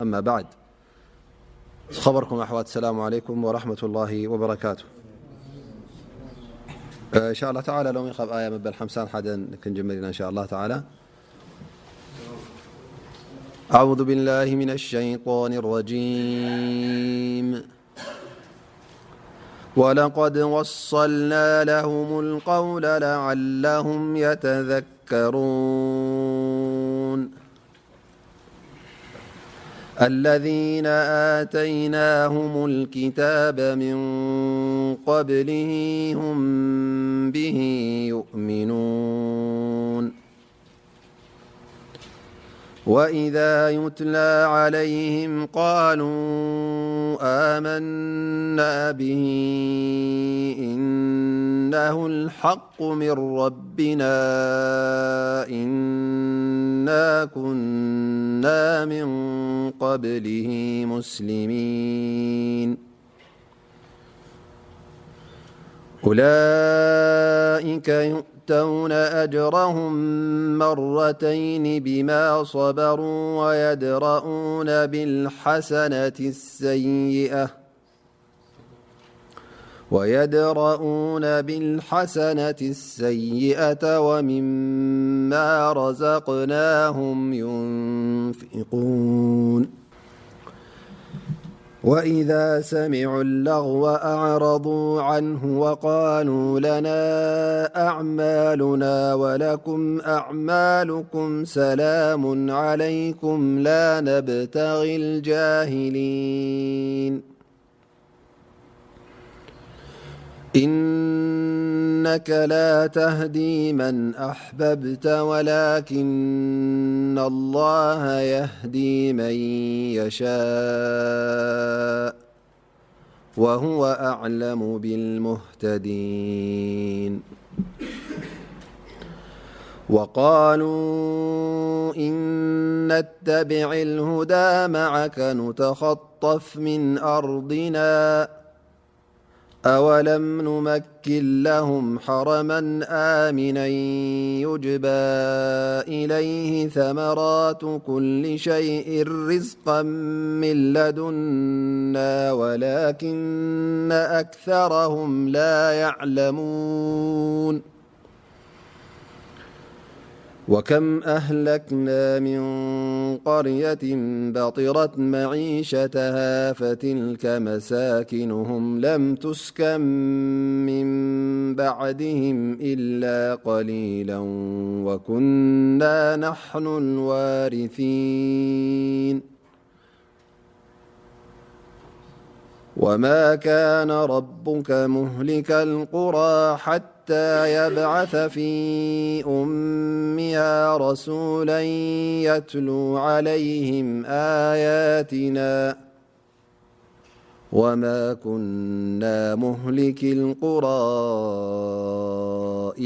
أما بعد. ዝኸበርኩም ኣሕዋት፣ السلام عليكم ورحمة الله وبركاته. إن شاء الله تعالى ሎሚ ካብ ኣያ መበል ሓምሳን ሓደን ክንጅምር ኢና إن شاء الله تعالى. أعوذ بالله من الشيطان الرجيم. ولقد وصلنا لهم القول لعلهم يتذكرون. الذين آتيناهم الكتاب من قبله هم به يؤمنون. وإذا يتلى عليهم قالوا آمنا به إنه الحق من ربنا إنا كنا من قبله مسلمين. أولئك يؤتون أجرهم مرتين بما صبروا ويدرءون بالحسنة السيئة، ويدرءون بالحسنة السيئة ومما رزقناهم ينفقون. وإذا سمعوا اللغو أعرضوا عنه وقالوا لنا أعمالنا ولكم أعمالكم سلام عليكم لا نبتغي الجاهلين. إنك لا تهدي من أحببت ولكن الله يهدي من يشاء وهو أعلم بالمهتدين. وقالوا إن نتبع الهدى معك نتخطف من أرضنا أولم نمكن لهم حرما آمنا يجبى إليه ثمرات كل شيء رزقا من لدنا ولكن أكثرهم لا يعلمون. وكم أهلكنا من قرية بطرت معيشتها فتلك مساكنهم لم تسكن من بعدهم إلا قليلا وكنا نحن الوارثين. وما كان ربك مهلك القرى حتى يبعث في أمها رسولا يتلو عليهم آياتنا وما كنا مهلك القرى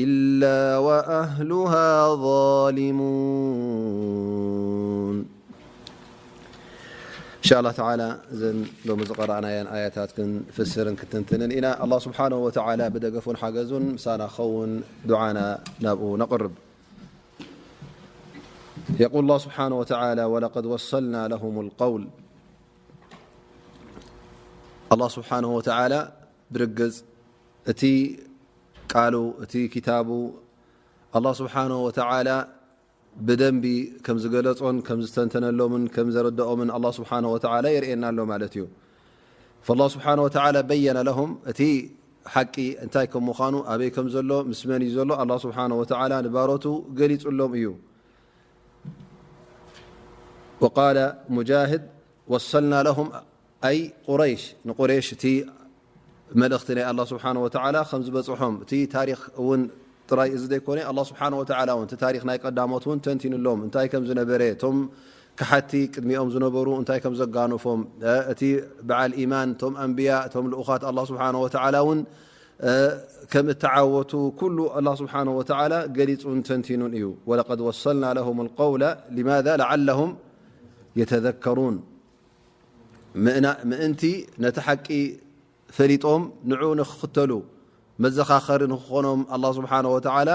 إلا وأهلها ظالمون. إن شاء الله تعالى እዘን ሎሚ ዝቐራእናየን ኣያታት ክንፍስርን ክትንትንን ኢና። ኣላህ ስብሓነሁ ወተዓላ ብደገፉን ሓገዙን ምሳና ክኸውን ዱዓና ናብኡ ነቕርብ። يقول الله سبحانه وتعالى: ولقد وصلنا لهم القول. ኣላህ ስብሓነሁ ወተዓላ ብርግጽ እቲ ቃሉ፣ እቲ ኪታቡ፣ ኣላህ ስብሓነሁ ወተዓላ ብደንቢ ከም ዝገለጾን ከም ዝተንተነሎምን ከም ዘረድኦምን ኣላህ ስብሓነሁ ወተዓላ የርእየና ኣሎ ማለት እዩ። فالله سبحانه وتعالى بين لهم እቲ ሓቂ እንታይ ከም ምዃኑ፣ ኣበይ ከም ዘሎ፣ ምስ መን እዩ ዘሎ፣ ኣላህ ስብሓነሁ ወተዓላ ንባሮቱ ገሊጹሎም እዩ። وقال مجاهد: وصلنا لهم أي قريش، ንቁሬሽ እቲ መልእኽቲ ናይ ኣላህ ስብሓነሁ ወተዓላ ከም ዝበጽሖም፣ እቲ ታሪኽ እውን ጥራይ እዚ ዘይኮነ፣ ኣላህ ስብሓነሁ ወተዓላ እውን እቲ ታሪኽ ናይ ቀዳሞት እውን ተንቲኑሎም፣ እንታይ ከም ዝነበረ፣ እቶም ከሓቲ ቅድሚኦም ዝነበሩ እንታይ ከም ዘጋነፎም፣ እ፣ እቲ በዓል ኢማን፣ እቶም ኣንብያ፣ እቶም ልኡኻት ኣላህ ስብሓነሁ ወተዓላ እውን፣ እ፣ ከም እተዓወቱ ኩሉ ኣላህ ስብሓነሁ ወተዓላ ገሊጹን ተንቲኑን እዩ። ولقد وصلنا لهم القول لماذا؟ لعلهم يتذكرون። ምእና-፣ ምእንቲ ነቲ ሓቂ ፈሊጦም ንዑ ንኽኽተሉ መዘኻኸሪ ንኽኾኖም ኣላህ ስብሓነሁ ወተዓላ፣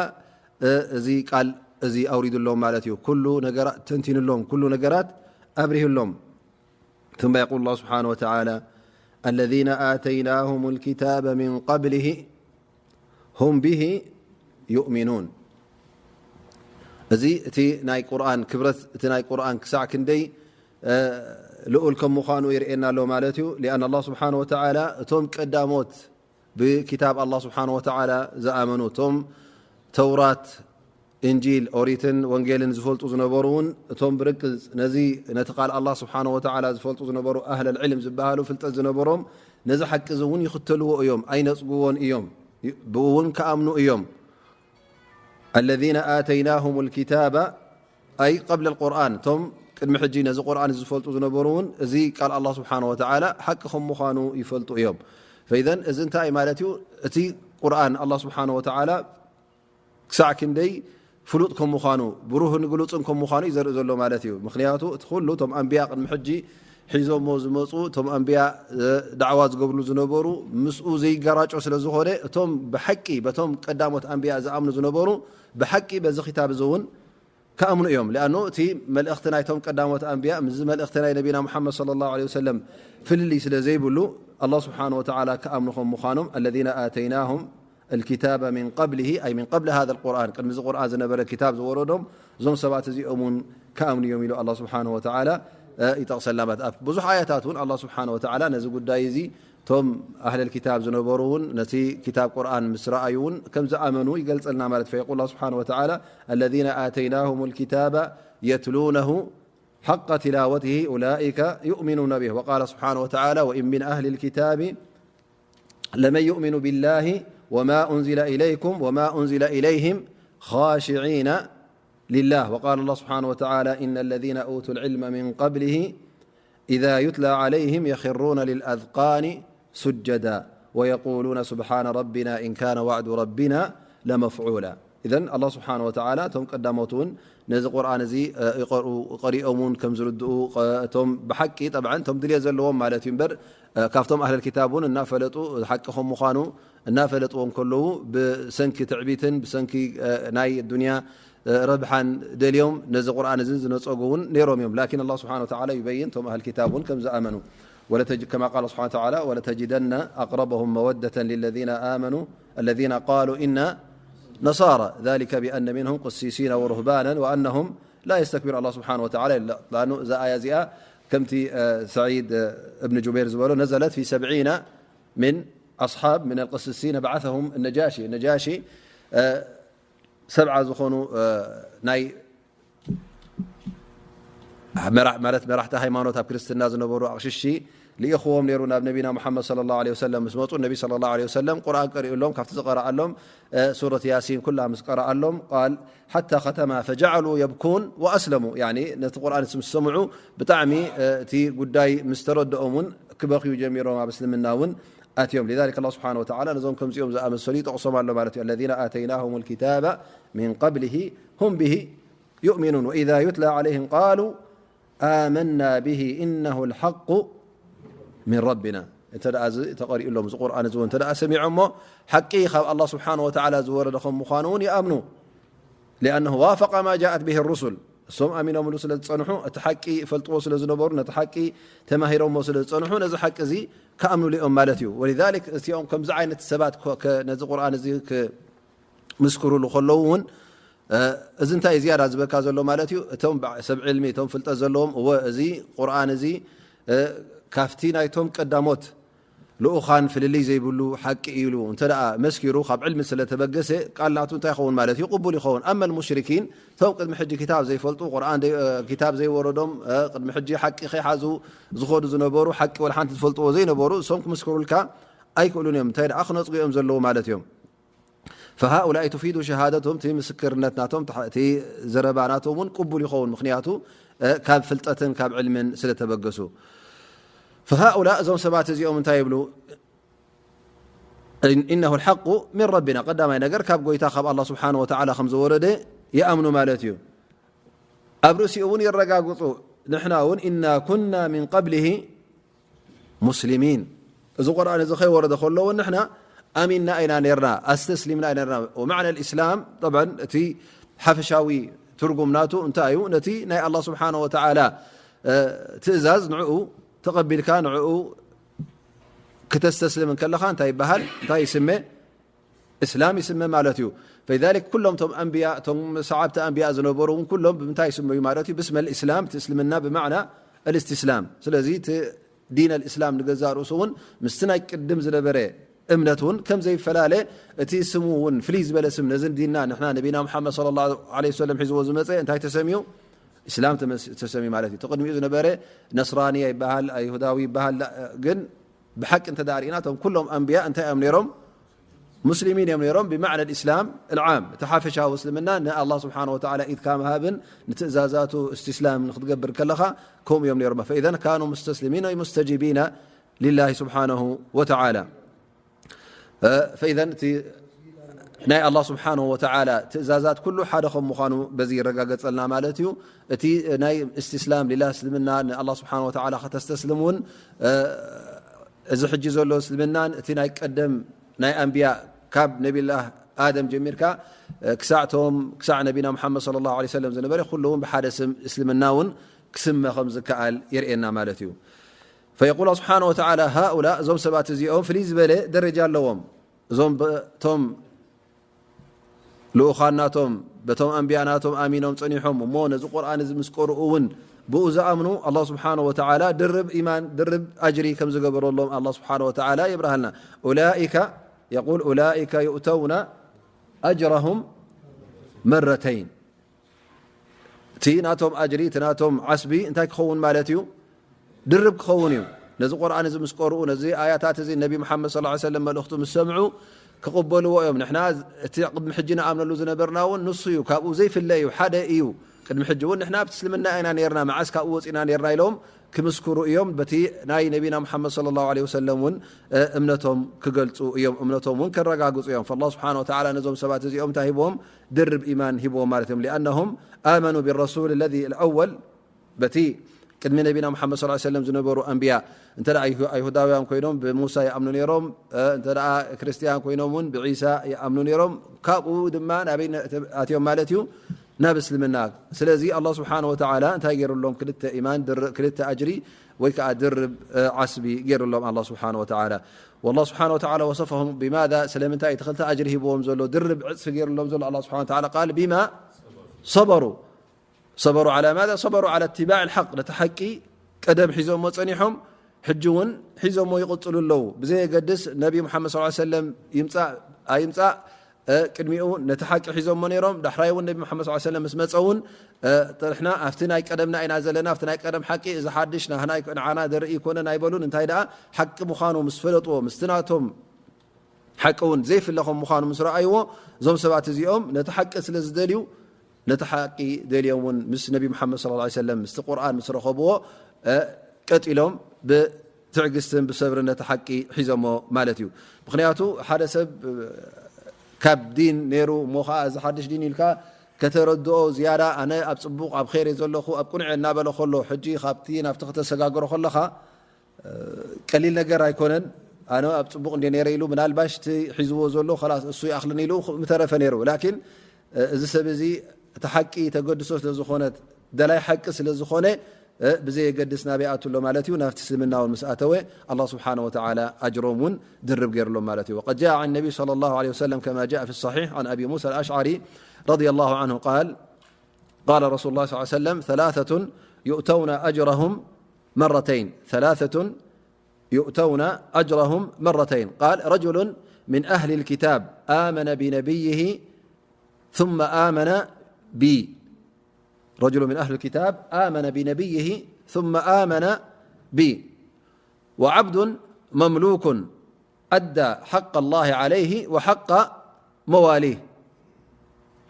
እ፣ እዚ ቃል እዚ ኣውሪዱሎም ማለት እዩ። ኩሉ ነገራት ተንቲኑሎም፣ ኩሉ ነገራት ኣብሪሁሎም። ثم يقول الله سبحانه وتعالى: الذين آتيناهم الكتاب من قبله هم به يؤمنون. እዚ እቲ ናይ ቁርኣን ክብረት፣ እቲ ናይ ቁርኣን ክሳዕ ክንደይ ልኡል ከም ምዃኑ ይርእየና ኣሎ ማለት እዩ። لأن الله سبحانه وتعالى እቶም ቀዳሞት ብክታብ ኣላህ ስብሓን ወተዓላ ዝኣመኑ፣ እቶም ተውራት፣ እንጂል፣ ኦሪትን ወንጌልን ዝፈልጡ ዝነበሩ እውን፣ እቶም ብርግጽ ነዚ፣ ነቲ ቃል ኣላህ ስብሓን ወተዓላ ዝፈልጡ ዝነበሩ ኣህለል ዕልም ዝበሃሉ፣ ፍልጠት ዝነበሮም፣ ነዚ ሓቂ እዚ እውን ይኽተልዎ እዮም፣ ኣይነጽግዎን እዮም፣ ብኡ እውን ከኣምኑ እዮም። الذين آتيناهم الكتاب أي قبل القرآن، እቶም ቅድሚ ሕጂ ነዚ ቁርኣን ዝፈልጡ ዝነበሩ እውን፣ እዚ ቃል ኣላህ ስብሓን ወተዓላ ሓቂ ከም ምዃኑ ይፈልጡ እዮም። ፈኢዘን እዚ እንታይ ማለት እዩ? እቲ ቁርኣን ኣላህ ስብሓን ወተዓላ ክሳዕ ክንደይ ፍሉጥ ከም ምዃኑ፣ ብሩህን ግሉጽን ከም ምዃኑ እዩ ዘርኢ ዘሎ ማለት እዩ። ምኽንያቱ እቲ ኩሉ እቶም ኣንብያ ቅድሚ ሕጂ ሒዞሞ ዝመጹ፣ እቶም ኣንብያ እ፣ ዳዕዋ ዝገብርሉ ዝነበሩ፣ ምስኡ ዘይገራጮ ስለ ዝኾነ፣ እቶም ብሓቂ በቶም ቀዳሞት ኣንብያ ዝኣምኑ ዝነበሩ፣ ብሓቂ በዚ ክታብ እዚ እውን ክኣምኑ እዮም። ሊኣኑ እቲ መልእኽቲ ናይቶም ቀዳሞት ኣንብያ ምስዚ መልእኽቲ ናይ ነቢና ሙሓመድ ሰለላሁ ዐለይሂ ወሰለም ፍልልይ ስለ ዘይብሉ፣ ኣላህ ስብሓነ ወተዓላ ክኣምኑ ከም ምዃኖም፣ الذين آتيناهم الكتاب من قبله، أي من قبل هذا القرآن، ቅድሚ እዚ ቁርኣን ዝነበረ ክታብ ዝወረዶም፣ እዞም ሰባት እዚኦም እውን ክኣምኑ እዮም ኢሉ ኣላህ ስብሓነ ወተዓላ፣ እ፣ ይጠቕሰልና ማለት። ኣብ ብዙሕ ኣያታት እውን ኣላህ ስብሓነ ወተዓላ ነዚ ጉዳይ እዚ እቶም ኣህለል ክታብ ዝነበሩ እውን ነቲ ክታብ ቁርኣን ምስ ረኣዩ እውን ከም ዝኣመኑ ይገልጸልና ማለት። فيقول الله سبحانه وتعالى: الذين آتيناهم الكتاب يتلونه حق تلاوته أولئك يؤمنون به. وقال سبحانه وتعالى: وإن من أهل الكتاب لمن يؤمن بالله وما أنزل إليكم وما أنزل إليهم خاشعين لله. وقال الله سبحانه وتعالى: إن الذين أوتوا العلم من قبله إذا يتلى عليهم يخرون للأذقان سجدا ويقولون سبحان ربنا إن كان وعد ربنا لمفعولا. إذن الله سبحانه وتعالى እቶም ቀዳሞት እውን ነዚ ቁርኣን እዚ፣ እ፣ ይቐርኡ፣ ቀሪኦም እውን ከም ዝርድኡ፣ ቐ-፣ እቶም ብሓቂ፣ ጠብዓን እቶም ድልየት ዘለዎም ማለት እዩ እምበር፣ እ፣ ካብቶም ኣህለል ክታብ እውን እናፈለጡ፣ ሓቂ ከም ምዃኑ እናፈለጥዎ እንከለዉ፣ ብሰንኪ ትዕቢትን ብሰንኪ፣ እ፣ ናይ ዱንያ፣ እ፣ ረብሓን ደልዮም ነዚ ቁርኣን እዚ ዝነጸጉ እውን ነይሮም እዮም። ላኪን ኣላህ ስብሓነ ወተዓላ ይበይን፣ እቶም ኣህል ክታብ እውን ከም ዝኣመኑ። ولتج-، كما قال سبحانه وتعالى: ولتجدن أقربهم مودة للذين آمنوا الذين قالوا إنا نصارى ذلك بأن منهم قسيسين ورهبانا وأنهم لا يستكبرون. ኣላህ ስብሓነ ወተዓላ ይብላ። ላኑ እዛ ኣያ እዚኣ ከምቲ፣ እ፣ ሰዒድ፣ እ፣ እብን ጁበይር ዝበሎ نزلت في سبعين من أصحاب من القسيسين بعثهم النجاشي. ነጃሺ፣ እ፣ ሰብዓ ዝኾኑ፣ እ፣ ናይ መራ-፣ ማለት መራሕቲ ሃይማኖት ኣብ ክርስትና ዝነበሩ ኣቕሽሽቲ ልኢኽዎም ነይሩ ናብ ነቢና ሙሓመድ ሰለላሁ ዐለይሂ ወሰለም። ምስ መጹ ነቢ ሰለላሁ ዐለይሂ ወሰለም ቁርኣን ቀሪኡሎም፣ ካብቲ ዝቀረኣሎም፣ እ፣ ሱረት ያሲን ኩላ ምስ ቀረኣሎም ቃል ሓታ ኸተማ ፈጀዐሉ የብኩን ወኣስለሙ። ያኒ ነቲ ቁርኣን ምስ ሰምዑ ብጣዕሚ፣ እ፣ እቲ ጉዳይ ምስ ተረድኦም እውን ክበኽዩ ጀሚሮም፣ ኣብ እስልምና እውን ኣትዮም። ሊዛሊክ ኣላህ ስብሓነ ወተዓላ ነዞም ከምዚኦም ዝኣመሰሉ ይጠቕሶም ኣሎ ማለት እዩ። الذين آتيناهم الكتاب من قبله هم به يؤمنون وإذا يتلى عليهم قالوا آمنا به إنه الحق من ربنا. እንተ ደኣ እዚ ተቐሪኡሎም፣ እዚ ቁርኣን እዚ እውን እንተ ደኣ ሰሚዖሞ፣ ሓቂ ካብ ኣላህ ስብሓነ ወተዓላ ዝወረደ ከም ምዃኑ እውን ይኣምኑ። لأنه وافق ما جاءت به الرسل. እሶም ኣሚኖምሉ ስለ ዝጸንሑ፣ እቲ ሓቂ ይፈልጥዎ ስለ ዝነበሩ፣ ነቲ ሓቂ ተማሂሮሞ ስለ ዝጸንሑ፣ ነዚ ሓቂ እዚ ክኣምኑሉ እዮም ማለት እዩ። ولذلك እቲኦም ከምዚ ዓይነት ሰባት ኮ-፣ ከ-፣ ነዚ ቁርኣን እዚ ክምስክሩሉ ከለዉ እውን፣ እ፣ እዚ እንታይ እዩ ዝያዳ ዝበካ ዘሎ ማለት እዩ? እቶም በ-፣ ሰብ ዕልሚ፣ እቶም ፍልጠት ዘለዎም፣ እወ፣ እዚ ቁርኣን እዚ፣ እ፣ ካብቲ ናይቶም ቀዳሞት ልኡኻን ፍልልይ ዘይብሉ ሓቂ እዩ ኢሉ እንተ ደኣ መስኪሩ፣ ካብ ዕልሚ ስለ ተበገሰ፣ ቃል ናቱ እንታይ ይኸውን ማለት እዩ? ቅቡል ይኸውን። ኣመል ሙሽሪኪን፣ እቶም ቅድሚ ሕጂ ክታብ ዘይፈልጡ፣ ቁርኣን ደይ-፣ እ፣ ክታብ ዘይወረዶም፣ እ፣ ቅድሚ ሕጂ ሓቂ ከይሓዙ ዝኸዱ ዝነበሩ፣ ሓቂ ወላ ሓንቲ ዝፈልጥዎ ዘይነበሩ፣ እሶም ክምስክሩልካ ኣይክእሉን እዮም። እንታይ ደኣ ክነጽጉ እዮም ዘለዉ ማለት እዮም። فهؤلاء تفيد شهادتهم፣ እቲ ምስክርነት ናቶም፣ እቲ ዘረባ ናቶም እውን ቅቡል ይኸውን። ምኽንያቱ፣ እ፣ ካብ ፍልጠትን ካብ ዕልምን ስለ ተበገሱ። فهؤلاء እዞም ሰባት እዚኦም እንታይ ይብሉ? إن-، إنه الحق من ربنا። ቀዳማይ ነገር ካብ ጎይታ ካብ ኣላህ ስብሓነ ወተዓላ ከም ዝወረደ ይኣምኑ ማለት እዩ። ኣብ ርእሲኡ እውን የረጋግጹ። ንሕና እውን إنا كنا من قبله مسلمين። እዚ ቁርኣን እዚ ከይወረደ ከሎ እውን ንሕና ኣሚንና ኢና ነርና፣ ኣስተስሊምና ኢና ነርና። ومعنى الإسلام طبعا እቲ ሓፈሻዊ ትርጉም ናቱ እንታይ እዩ? ነቲ ናይ ኣላህ ስብሓነ ወተዓላ፣ እ፣ ትእዛዝ ንዕኡ ተቐቢልካ ንዕኡ ክተስተስልም እንከለኻ እንታይ ይበሃል? እንታይ ይስመ? እስላም ይስመ ማለት እዩ። فلذلك ኩሎም ቶም ኣንብያ፣ ቶም ሰዓብቲ ኣንብያ ዝነበሩ እውን ኩሎም ብምንታይ ይስመዩ ማለት እዩ? ብስመል እስላም፣ እቲ እስልምና ብማዕና እልስትስላም። ስለዚ እቲ ዲን ኣልእስላም ንገዛእ ርእሱ እውን ምስቲ ናይ ቅድም ዝነበረ እምነት እውን ከም ዘይፈላለ፣ እቲ ስሙ እውን ፍልይ ዝበለ ስም ነዚ ዲንና ንሕና ነቢና ሙሓመድ ሰለላሁ ዐለይሂ ወሰለም ሒዝዎ ዝመፀ እንታይ ተሰምዩ? እስላም ተመስ-፣ ተሰምዩ ማለት እዩ። እቲ ቅድሚኡ ዝነበረ ነስራንያ ይበሃል፣ ኣይሁዳዊ ይበሃል። ግን ብሓቂ እንተ ደኣ ርኢና እቶም ኩሎም ኣንብያ እንታይ እዮም ነይሮም? ሙስሊሚን እዮም ነይሮም። ብማዕና እስላም العام፣ እቲ ሓፈሻዊ እስልምና ንኣላህ ስብሓነ ወተዓላ ኢድካ ምሃብን ንትእዛዛቱ እስትስላም ንክትገብር ከለኻ ከምኡ እዮም ነይሮም። فإذا كانوا مستسلمين أي مستجيبين لله سبحانه وتعالى. فإذا እቲ ናይ ኣላህ ስብሓነ ወተዓላ ትእዛዛት ኩሉ ሓደ ከም ምዃኑ በዚ ይረጋገጸልና ማለት እዩ። እቲ ናይ እስትስላም ሊላህ፣ እስልምና ንኣላህ ስብሓነ ወተዓላ ከተስተስልም እውን፣ እዚ ሕጂ ዘሎ እስልምናን እቲ ናይ ቀደም ናይ ኣንብያ ካብ ነቢላህ ኣደም ጀሚርካ ክሳዕ ቶም፣ ክሳዕ ነቢና ሙሓመድ ሰለላሁ ዐለይሂ ወሰለም ዝነበረ ኩሉ እውን ብሓደ ስም እስልምና እውን ክስመ ከም ዝከኣል የርእየና ማለት እዩ። فيقول سبحانه وتعالى هؤلاء፣ እዞም ሰባት እዚኦም ፍልይ ዝበለ ደረጃ ኣለዎም። እዞም በቶም ልኡኻን ናቶም፣ በቶም ኣንብያ ናቶም ኣሚኖም ጸኒሖም እሞ ነዚ ቁርኣን እዚ ምስ ቀርኡ እውን ብኡ ዝኣምኑ፣ ኣላህ ስብሓነ ወተዓላ ድርብ ኢማን፣ ድርብ ኣጅሪ ከም ዝገበረሎም ኣላህ ስብሓነ ወተዓላ የብርሃልና። أولئك، يقول أولئك يؤتون أجرهم مرتين። እቲ ናቶም ኣጅሪ፣ እቲ ናቶም ዓስቢ እንታይ ክኸውን ማለት እዩ? ድርብ ክኸውን እዩ። ነዚ ቁርኣን እዚ ምስ ቀርኡ፣ ነዚ ኣያታት እዚ ነቢ መሓመድ ሰለላሁ ዐለይሂ ወሰለም መልእኽቱ ምስ ሰምዑ ክቕበልዎ እዮም። ንሕና እቲ ቅድሚ ሕጂ ንኣምነሉ ዝነበርና እውን ንሱ እዩ፣ ካብኡ ዘይፍለ እዩ፣ ሓደ እዩ። ቅድሚ ሕጂ እውን ንሕና ኣብቲ እስልምና ኢና ነይርና፣ መዓስ ካብኡ ወፂና ነይርና ኢሎም ክምስክሩ እዮም። በቲ ናይ ነቢና ሙሓመድ ሰለላሁ ዐለይሂ ወሰለም እውን፣ እ፣ እምነቶም ክገልፁ እዮም፣ እምነቶም እውን ከረጋግፁ እዮም። ፈላህ ስብሓነ ወተዓላ ነዞም ሰባት እዚኦም እንታይ ሂብዎም? ድርብ ኢማን ሂብዎም ማለት እዮም። لأنهم آمنوا بالرسول الذي الأول، በቲ ቅድሚ ነቢና ሙሓመድ ሰለላሁ ዐለይሂ ወሰለም ዝነበሩ ኣንብያ፣ እንተ ደኣ ኣይሁ-፣ ኣይሁዳውያን ኮይኖም ብሙሳ ይኣምኑ ነይሮም፣ እ፣ እንተ ደኣ ክርስትያን ኮይኖም እውን ብዒሳ ይኣምኑ ነይሮም። ካብኡ ድማ ናበይ ነ-፣ ኣትዮም ማለት እዩ? ናብ እስልምና። ስለዚ ኣላህ ስብሓነ ወተዓላ እንታይ ገይሩሎም? ክልተ ኢማን፣ ድር-፣ ክልተ ኣጅሪ ወይ ከዓ ድርብ፣ እ፣ ዓስቢ ገይሩሎም ኣላህ ስብሓነ ወተዓላ። والله سبحانه وتعالى وصفهم بماذا؟ ስለምንታይ እቲ ክልተ ኣጅሪ ሂብዎም ዘሎ፣ ድርብ ዕፅፊ ገይሩሎም ዘሎ ኣላህ ስብሓነ ወተዓላ ቃል؟ بما صبروا. صبروا على ماذا؟ صبروا على اتباع الحق. ነቲ ሓቂ ቀደም ሒዞሞ ጸኒሖም፣ ሕጂ እውን ሒዞሞ ይቕጽሉ ኣለዉ። ብዘየገድስ ነቢ ሙሓመድ ሰለላሁ ዐለይሂ ወሰለም ይምጻእ ኣይምጻእ፣ እ፣ ቅድሚኡ ነቲ ሓቂ ሒዞሞ ነይሮም። ዳሕራይ እውን ነቢ ሙሓመድ ሰለላሁ ዐለይሂ ወሰለም ምስ መጸ እውን፣ እ፣ ንሕና ኣብቲ ናይ ቀደምና ኢና ዘለና፣ ኣብቲ ናይ ቀደም ሓቂ፣ እዚ ሓድሽ ናህና ኣይኮ-፣ ንዓና ዘርኢ ኣይኮነን ኣይበሉን። እንታይ ደኣ ሓቂ ምዃኑ ምስ ፈለጥዎ፣ ምስቲ ናቶም ሓቂ እውን ዘይፍለ ከም ምዃኑ ምስ ረኣይዎ፣ እዞም ሰባት እዚኦም ነቲ ሓቂ ስለ ዝደልዩ፣ ነቲ ሓቂ ደልዮም እውን ምስ ነቢ ሙሓመድ ሰለላሁ ዐለይሂ ወሰለም፣ ምስቲ ቁርኣን ምስ ረኸብዎ፣ እ፣ ቀጢሎም ብትዕግስትን ብሰብርን ነቲ ሓቂ ሒዞሞ ማለት እዩ። ምኽንያቱ ሓደ ሰብ፣ እ፣ ካብ ዲን ነይሩ እሞ ኸዓ እዚ ሓድሽ ዲን ኢልካ ከተረድኦ ዝያዳ፣ ኣነ ኣብ ጽቡቕ ኣብ ኸይር እየ ዘለኹ፣ ኣብ ቅኑዕ እየ እናበለ ከሎ፣ ሕጂ ካብቲ ናብቲ ከተሰጋግሮ ከለኻ፣ ቀሊል ነገር ኣይኮነን። ኣነ ኣብ ጽቡቕ እንደ ነይረ ኢሉ ምናልባሽ እቲ ሒዝዎ ዘሎ ኸላስ እሱ ይኣኽልን ኢሉ ምተረፈ ነይሩ። ላኪን፣ እ፣ እዚ ሰብ እዚ እቲ ሓቂ ተገድሶ ስለ ዝኾነት፣ ደላይ ሓቂ ስለ ዝኾነ፣ እ፣ ብዘየገድስ ናበይ ኣቱ ኣሎ ማለት እዩ። ናብቲ እስልምና እውን ምስ ኣተወ፣ ኣላህ ስብሓነ ወተዓላ ኣጅሮም እውን ድርብ ገይሩሎም ማለት እዩ። وقد جاء عن النبي صلى الله عليه وسلم كما جاء في الصحيح عن أبي موسى الأشعري رضي الله عنه قال، قال رسول الله صلى الله عليه وسلم: ثلاثة يؤتون أجرهم مرتين، ثلاثة يؤتون أجرهم مرتين. قال: رجل من أهل الكتاب آمن بنبيه ثم آمن بي. رجل من أهل الكتاب آمن بنبيه ثم آمن بي. وعبد مملوك أدى حق الله عليه وحق مواليه.